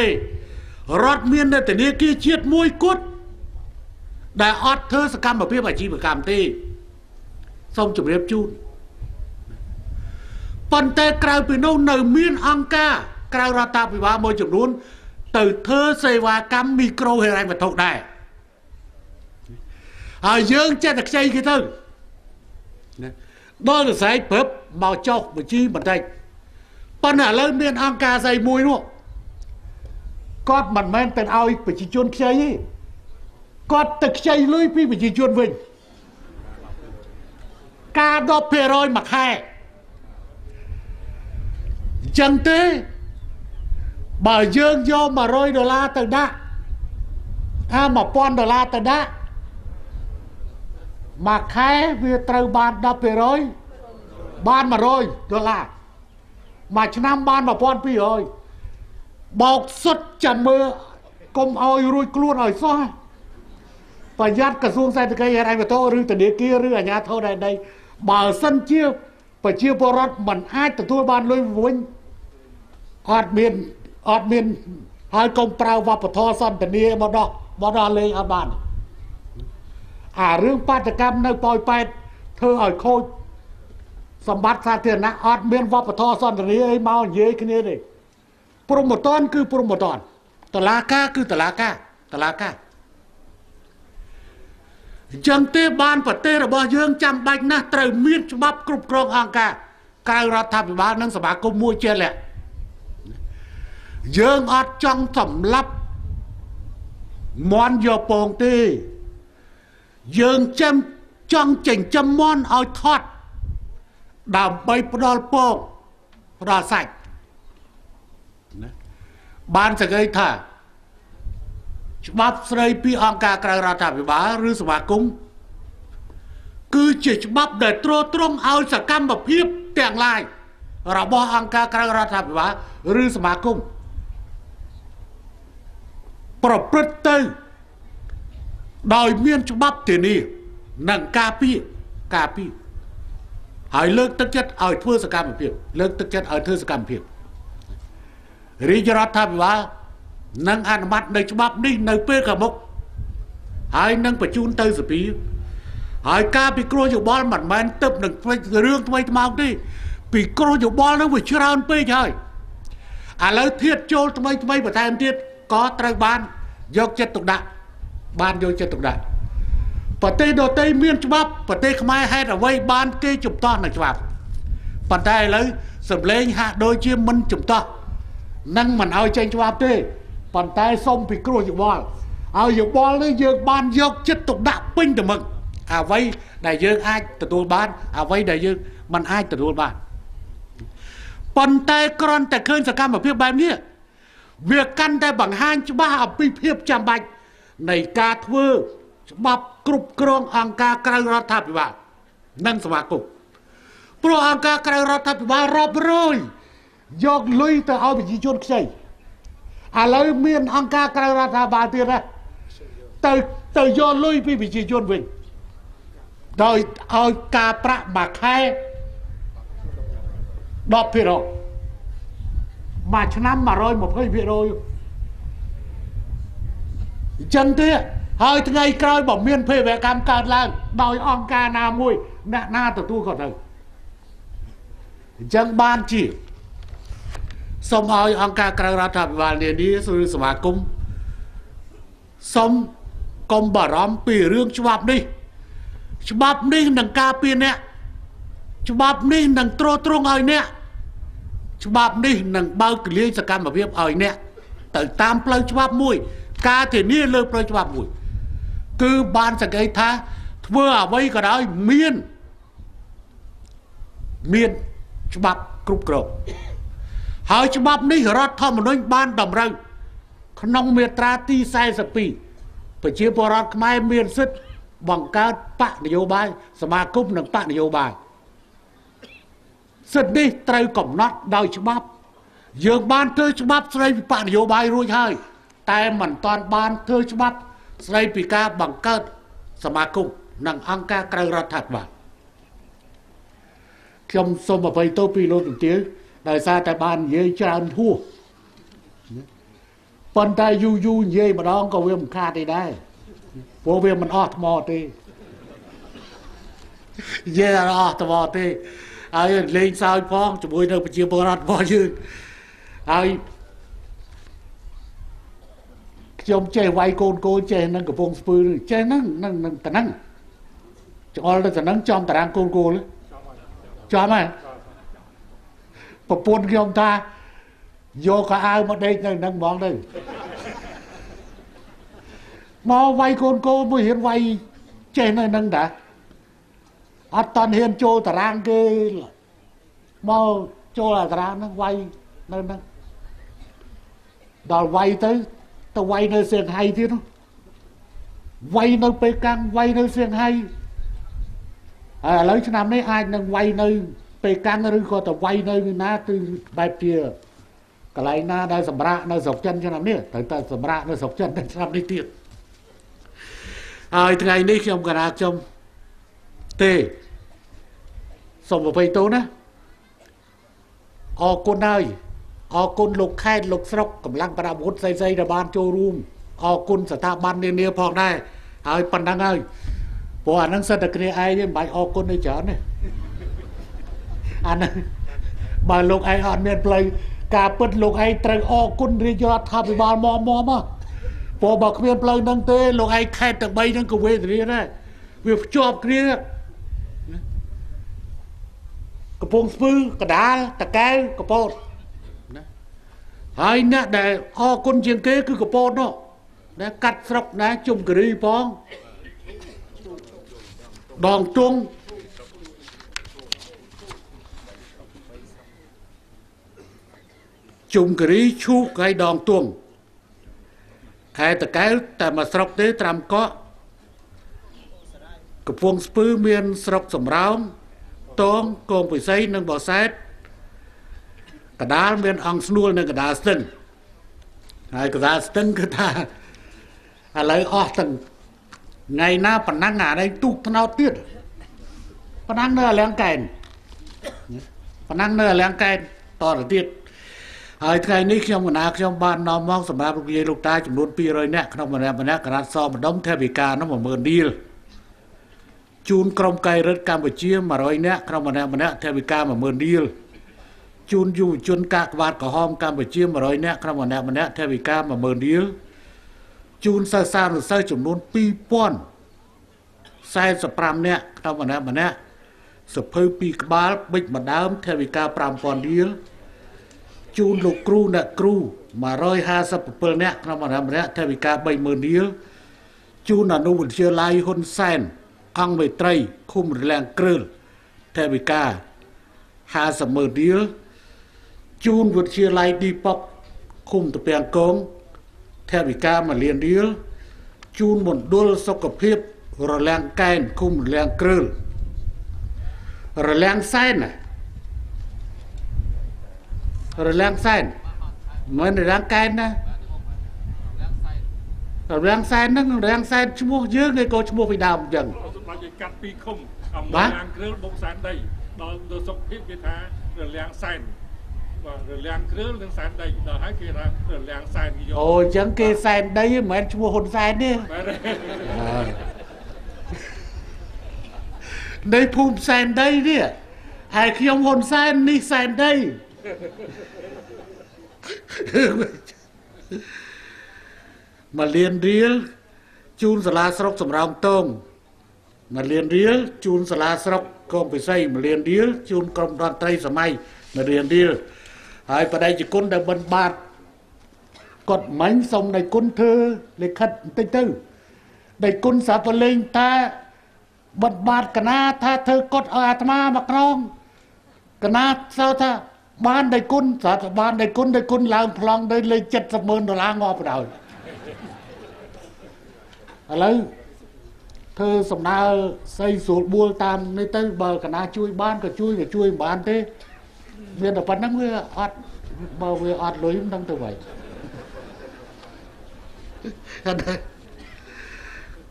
រដ្ឋមានធនាគារជាតិមួយគត់ដែលអត់ធ្វើសកម្មភាពអាជីវកម្មទេសូមជម្រាបជូនប៉ុន្តែក្រៅពីនោះនៅមានអង្គការក្រៅរដ្ឋាភិបាលមួយចំនួនទៅធ្វើសេវាកម្មមីក្រូហិរញ្ញវត្ថុដែរហើយយើងចេះតែខ្ចីគេទៅដល់ទៅស្រែកព្រឹបមកចុះបញ្ជីបន្តិចប៉ុន្តែឥឡូវមានអង្គការស្អីមួយនោះគាត់មិនមែនតែឲ្យប្រជាជនខ្ចីទេគាត់ទៅខ្ចីលុយពីប្រជាជនវិញការ 10% មួយខែអញ្ចឹងទេបើយើងយក100ដុល្លារទៅដាក់អា1000ដុល្លារទៅដាក់មួយខែវាត្រូវបាន 10% បាន100ដុល្លារមួយឆ្នាំបាន1200បោកសុទ្ធចាំមើលកុំឲ្យរួចខ្លួនឲ្យសោះប្រយ័ត្នក្រសួងសេដ្ឋកិច្ចហិរញ្ញវត្ថុឬធនាគារឬអាជ្ញាធរដែនដីបើសិនជាប្រជាពលរដ្ឋមិនអាចទទួលបានលុយវិញអត់មានហើយកុំប្រើវប្បធម៌សន្ទនាមកដោះលេងអត់បានអារឿងបាតកម្មនៅប៉ោយប៉ែតធ្វើឲ្យខូចសម្បត្តិសាធារណៈអត់មានវប្បធម៌សន្ទនាអីមកនិយាយគ្នាទេព្រមត្តនគឺព្រមត្តនតឡាការគឺតឡាការតឡាការអញ្ចឹងទេបានប្រទេសរបស់យើងចាំបាច់ណាស់ត្រូវមានច្បាប់គ្រប់គ្រងអង្គការក្រៅរដ្ឋាភិបាលនិងសមាគមមួយជាក់លាក់យើងអត់ចង់សម្លាប់មន់យកពងទេយើងចាំចង់ចិញ្ចឹមមន់ឲ្យថត់ដើម្បីផ្ដល់ពងផ្ដល់សាច់ណាបានសេចក្តីថាច្បាប់ស្តីពីអង្គការក្រៅរដ្ឋាភិបាលឬសមាគមគឺជាច្បាប់ដែលទ្រទ្រង់ឲ្យសកម្មភាពទាំងឡាយរបស់អង្គការក្រៅរដ្ឋាភិបាលឬសមាគមប្រព្រឹត្តទៅដោយមានច្បាប់ធានានិងការពារហើយលើកទឹកចិត្តឲ្យធ្វើសកម្មភាពលើកទឹកចិត្តឲ្យធ្វើសកម្មភាពរាជរដ្ឋាភិបាលនឹងអនុម័តនៅច្បាប់នេះនៅពេលខាងមុខហើយនឹងបញ្ជូនទៅសភាហើយការពិគ្រោះយោបល់មិនមែនទឹកនឹងរឿងថ្មីថ្មោងទេពិគ្រោះយោបល់នឹងវាច្រើនពេកហើយឥឡូវធៀបចូលថ្មីថ្មីបន្ថែមទៀតក៏ត្រូវបានយកចិត្តទុកដាក់បានយកចិត្តទុកដាក់ប្រទេសដទៃមានច្បាប់ប្រទេសខ្មែរហេតុអ្វីបានគេជំទាស់នឹងច្បាប់ប៉ុន្តែឥឡូវសម្លេងហាក់ដូចជាមិនជំទាស់នឹងមិនឲ្យចេញច្បាប់ទេប៉ុន្តែសូមពិគ្រោះយោបល់ឲ្យយោបល់នេះយើងបានយកចិត្តទុកដាក់ពេញទៅមឹងអ្វីដែលយើងអាចទទួលបានអ្វីដែលយើងមិនអាចទទួលបានប៉ុន្តែគ្រាន់តែឃើញសកម្មភាពបែបនេះវាកាន់តែបង្ហាញច្បាស់អំពីភាពចាំបាច់នៃការធ្វើច្បាប់គ្រប់គ្រងអង្គការក្រៅរដ្ឋាភិបាលនិងសមាគមព្រោះអង្គការក្រៅរដ្ឋាភិបាលរាប់រយយកលុយទៅឲ្យប្រជាជនខ្ចីឥឡូវមានអង្គការក្រៅរដ្ឋាភិបាលទៀតណាទៅយកលុយពីប្រជាជនវិញ ដោយឲ្យការប្រាក់មួយខែ10%មួយឆ្នាំ120%អញ្ចឹងទេហើយថ្ងៃក្រោយបើមានភេរវកម្មកើតឡើងដោយអង្គការណាមួយអ្នកណាទទួលក៏ត្រូវអញ្ចឹងបានជាសូមឲ្យអង្គការក្រៅរដ្ឋាភិបាលនានាឬសមាគមសូមកុំបារម្ភពីរឿងច្បាប់នេះច្បាប់នេះនឹងការពារអ្នកច្បាប់នេះនឹងទ្រទ្រង់ឲ្យអ្នកច្បាប់នេះនឹងបើកទូលាយសកម្មភាពឲ្យអ្នកទៅតាមផ្លូវច្បាប់មួយការធានាលើផ្លូវច្បាប់មួយគឺបានសង្កេតថាធ្វើអ្វីក៏ដោយមានច្បាប់គ្រប់គ្រងហើយច្បាប់នេះរដ្ឋធម្មនុញ្ញបានតម្រូវក្នុងមាត្រាទី42ប្រជាពលរដ្ឋខ្មែរមានសិទ្ធិបង្កើតបកនយោបាយសមាគមនិងបកនយោបាយសិទ្ធិនេះត្រូវកំណត់ដោយច្បាប់យើងបានធ្វើច្បាប់ស្ដីពីបកនយោបាយរួចហើយតែមិនទាន់បានធ្វើច្បាប់ស្ដីពីការបង្កើតសមាគមនិងអង្គការក្រៅរដ្ឋាភិបាលខ្ញុំសូមអភ័យទោសពីលោកជំទាវដោយសារតែបាននិយាយច្រើនហួសប៉ុន្តែយូរយូរនិយាយម្ដងក៏វាមិនខាតទេដែរព្រោះវាមិនអស់ថ្មទេនិយាយអត់អស់ថ្មទេហើយលេងសើចផងជាមួយនៅប្រជាពលរដ្ឋរបស់យើងហើយខ្ញុំចេះវាយកូនកូនចេះនឹងកំពង់ស្ពឺចេះនឹងនឹងតំណឹងច្អល់ទៅតំណឹងចំតារាងកូនកូនចំហើយប្រពន្ធខ្ញុំថាយកកៅអៅមកដេកនៅនឹងហ្មងទៅមកវាយកូនកូនមួយហ៊ានវាយចេះនៅនឹងតាអត់តន់ហ៊ានចូលតារាងគេមកចូលអាតារាងហ្នឹងវាយនៅហ្នឹងដល់វាយទៅទៅវាយនៅសៀងហៃទៀតវាយនៅប៉េកាំងវាយនៅសៀងហៃហើយឥឡូវឆ្នាំនេះអាចនឹងវាយនៅប៉េកាំងឬក៏ទៅវាយនៅណាគឺបែបជាកន្លែងណាដែលសម្រាប់នៅស្រុកចិនឆ្នាំនេះត្រូវតែសម្រាប់នៅស្រុកចិនឆ្នាំនេះទៀតហើយថ្ងៃនេះខ្ញុំកណាខ្ញុំទេសូមអភ័យទោសណាអរគុណហើយអរគុណលោកខេត្តលោកស្រុកកម្លាំងប្រដាប់អាវុធស្អីៗដែលបានចូលរួមអរគុណស្ថាប័ននានាផងដែរហើយប៉ុណ្ណឹងហើយព្រោះអាហ្នឹងសិតតែគ្នាឯងមិនបាច់អរគុណទេច្រើនទេអាហ្នឹងបើលោកឯងអត់មានផ្លូវការពិតលោកឯងត្រូវអរគុណរាជរដ្ឋាភិបាលមកមកព្រោះបើគ្មានផ្លូវហ្នឹងទេលោកឯងខេត្តទាំង3ហ្នឹងក៏វេទនាដែរវាភ្ជាប់គ្នាកំពង់ស្ពឺកដាលតកែវកពតណាហើយអ្នកដែលអរគុណជាងគេគឺកពតនោះណាកាត់ស្រុកណាជុំគិរីផងដងទងជុំគិរីឈូកហើយដងទងខែតកែវតែមួយស្រុកទេត្រាំកក់កំពង់ស្ពឺមានស្រុកសំរោងតងកងពិសីនិងបសែតកដាលមានអង្គស្នួលនិងកដាលស្ទឹងហើយកដាលស្ទឹងគឺថាឥឡូវអស់ទាំងថ្ងៃណាប៉ុណ្ណឹងអានេះទូកថ្នោតទៀតប៉ុណ្ណឹងនៅអាលៀងកែនប៉ុណ្ណឹងនៅអាលៀងកែនតទៅទៀតហើយថ្ងៃនេះខ្ញុំកណាខ្ញុំបាននាំមកសម្រាប់លោកយាយលោកតាចំនួន200នាក់ក្នុងម្នាក់ម្នាក់ក្រាត់សម្ដុំថវិកានោះ10000រៀលជូនក្រុមកៃរិទ្ធកម្ពុជា100នាក់ក្នុងម្នាក់ម្នាក់ថវិកា10000រៀលជូនយុវជនកាកបាទក្រហមកម្ពុជា100នាក់ក្នុងម្នាក់ម្នាក់ថវិកា10000រៀលជូនសិស្សានុសិស្សចំនួន2045នាក់ក្នុងម្នាក់ម្នាក់សភៅ2ក្បាលបិចម្ដើមថវិកា5000រៀលជូនលោកគ្រូអ្នកគ្រូ157នាក់ក្នុងម្នាក់ម្នាក់ថវិកា30000រៀលជូនអនុវិទ្យាល័យហ៊ុនសែនអង្គមេត្រីឃុំរលាំងគ្រើលថវិកា500,000រៀលជូនវិទ្យាល័យឌីប៉ុកឃុំតាពាំងកងថវិកា1លានរៀលជូនមណ្ឌលសុខភាពរលាំងកែនឃុំរលាំងគ្រើលរលាំងសែនរលាំងសែនមិនរលាំងកែនណារលាំងសែនហ្នឹងរលាំងសែនឈ្មោះយើងឯងក៏ឈ្មោះពីដើមអញ្ចឹង សម្ដេចឲ្យកាត់ពីឃុំអំឡាងគ្រឿលបុកសែនដីដល់ដល់សុខភាពគេថារលាំងសែនបាទរលាំងគ្រឿលនិងសែនដីដល់ហើយគេថារលាំងសែនគេយកអូអញ្ចឹងគេសែនដីមិនមែនឈ្មោះហ៊ុនសែនទេនៃភូមិសែនដីនេះហើយខ្ញុំហ៊ុនសែននេះសែនដី1លានរៀលជូនសាលាស្រុកសំរោងតង1លានរៀលជូនសាលាស្រុកកងពិសី1លានរៀលជូនក្រុមតន្ត្រីសម័យ1លានរៀលហើយបដិជគុណដែលបិណ្ឌបាតគាត់មិញសុំដៃគុណធ្វើលិខិតបន្តិចទៅដៃគុណសាបលេងថាបិណ្ឌបាតកណាថាធ្វើគាត់ឲ្យអាត្មាមកក្រងកណាសើថាបានដៃគុណសាបានដៃគុណដៃគុណឡើងប្លង់ទៅលេខ70,000ដុល្លារងាប់បណ្ដោយឥឡូវធ្វើសំណើស្អីស្រួលបួលតាមនេះទៅបើកណាជួយបានក៏ជួយក៏ជួយមិនបានទេមានតែប៉ុណ្្នឹងវាអត់បើវាអត់លុយមិនដឹងទៅវិញ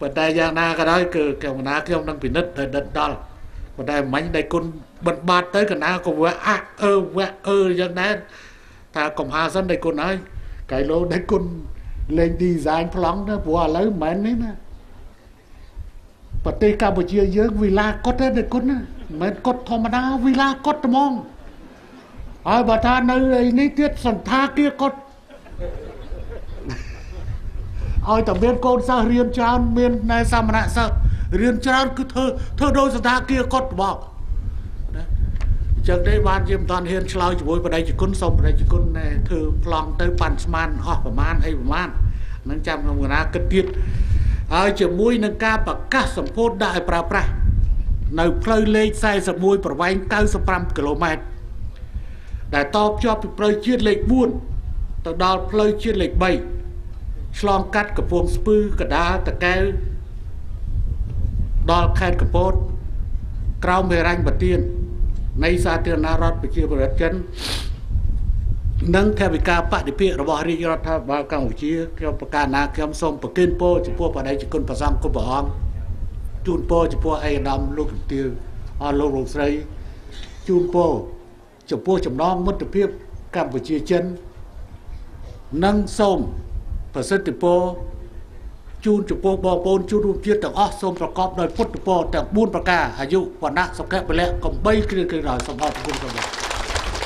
ប៉ុន្តែយ៉ាងណាក៏ដោយគឺខ្ញុំណាខ្ញុំនឹងពិនិត្យទៅដិតដល់ប៉ុន្តែមិញដៃគុណបិទបាតទៅកណាក៏វាអអឺវៈអឺយ៉ាងដែរថាកំហាសិនដៃគុណហើយកៃឡូដៃគុណលេង design ប្លង់ទៅព្រោះឥឡូវមិនមែននេះណាប្រទេសកម្ពុជាយើងវិឡាកុដទេដៃគុណណាមិនមែនកុដធម្មតាវិឡាកុដត្មងហើយបើថានៅឯនេះទៀតសន្តាគារកុដឲ្យតែមានកូនសិស្សរៀនច្រើនមានណែសមណសិស្សរៀនច្រើនគឺធ្វើដោយសន្តាគារកុដបកណាអញ្ចឹងទេបានជាមិនតាន់ហ៊ានឆ្លើយជាមួយបដិជគុណសូមបដិជគុណណែធ្វើប្លង់ទៅប៉ាន់ស្មានអស់ប្រមាណអីប្រមាណនឹងចាំខ្ញុំកណាគិតទៀតហើយជាមួយនឹងការប្រកាសសម្ពោធដាក់ឲ្យប្រើប្រាស់នៅផ្លូវលេខ41ប្រវែង95គីឡូម៉ែត្រដែលតភ្ជាប់ពីផ្លូវជាតិលេខ4ទៅដល់ផ្លូវជាតិលេខ3ឆ្លងកាត់កំពង់ស្ពឺកដាលតាកែវដល់ខេត្តកំពតក្រោមហិរញ្ញប្បទាននៃសាធារណរដ្ឋប្រជាប្រដ្ឋចិននិងថវិកាបដិភាគរបស់រាជរដ្ឋាភិបាលកម្ពុជាខ្ញុំប្រកាសណាខ្ញុំសូមប្រគេនពរចំពោះបដិជគុណព្រះសង្ឃគ្រប់ព្រះអង្គជូនពរចំពោះឯកឧត្តមលោកជំទាវអស់លោកលោកស្រីជូនពរចំពោះចំណងមិត្តភាពកម្ពុជាចិននិងសូមប្រសិទ្ធពរជូនចំពោះបងប្អូនជនរួមជាតិទាំងអស់សូមប្រកបដោយពុទ្ធពរទាំង4ប្រការអាយុវណ្ណៈសុខៈពលៈកំបីគ្រឿងគ្រឿងដល់សូមអរគុណសូម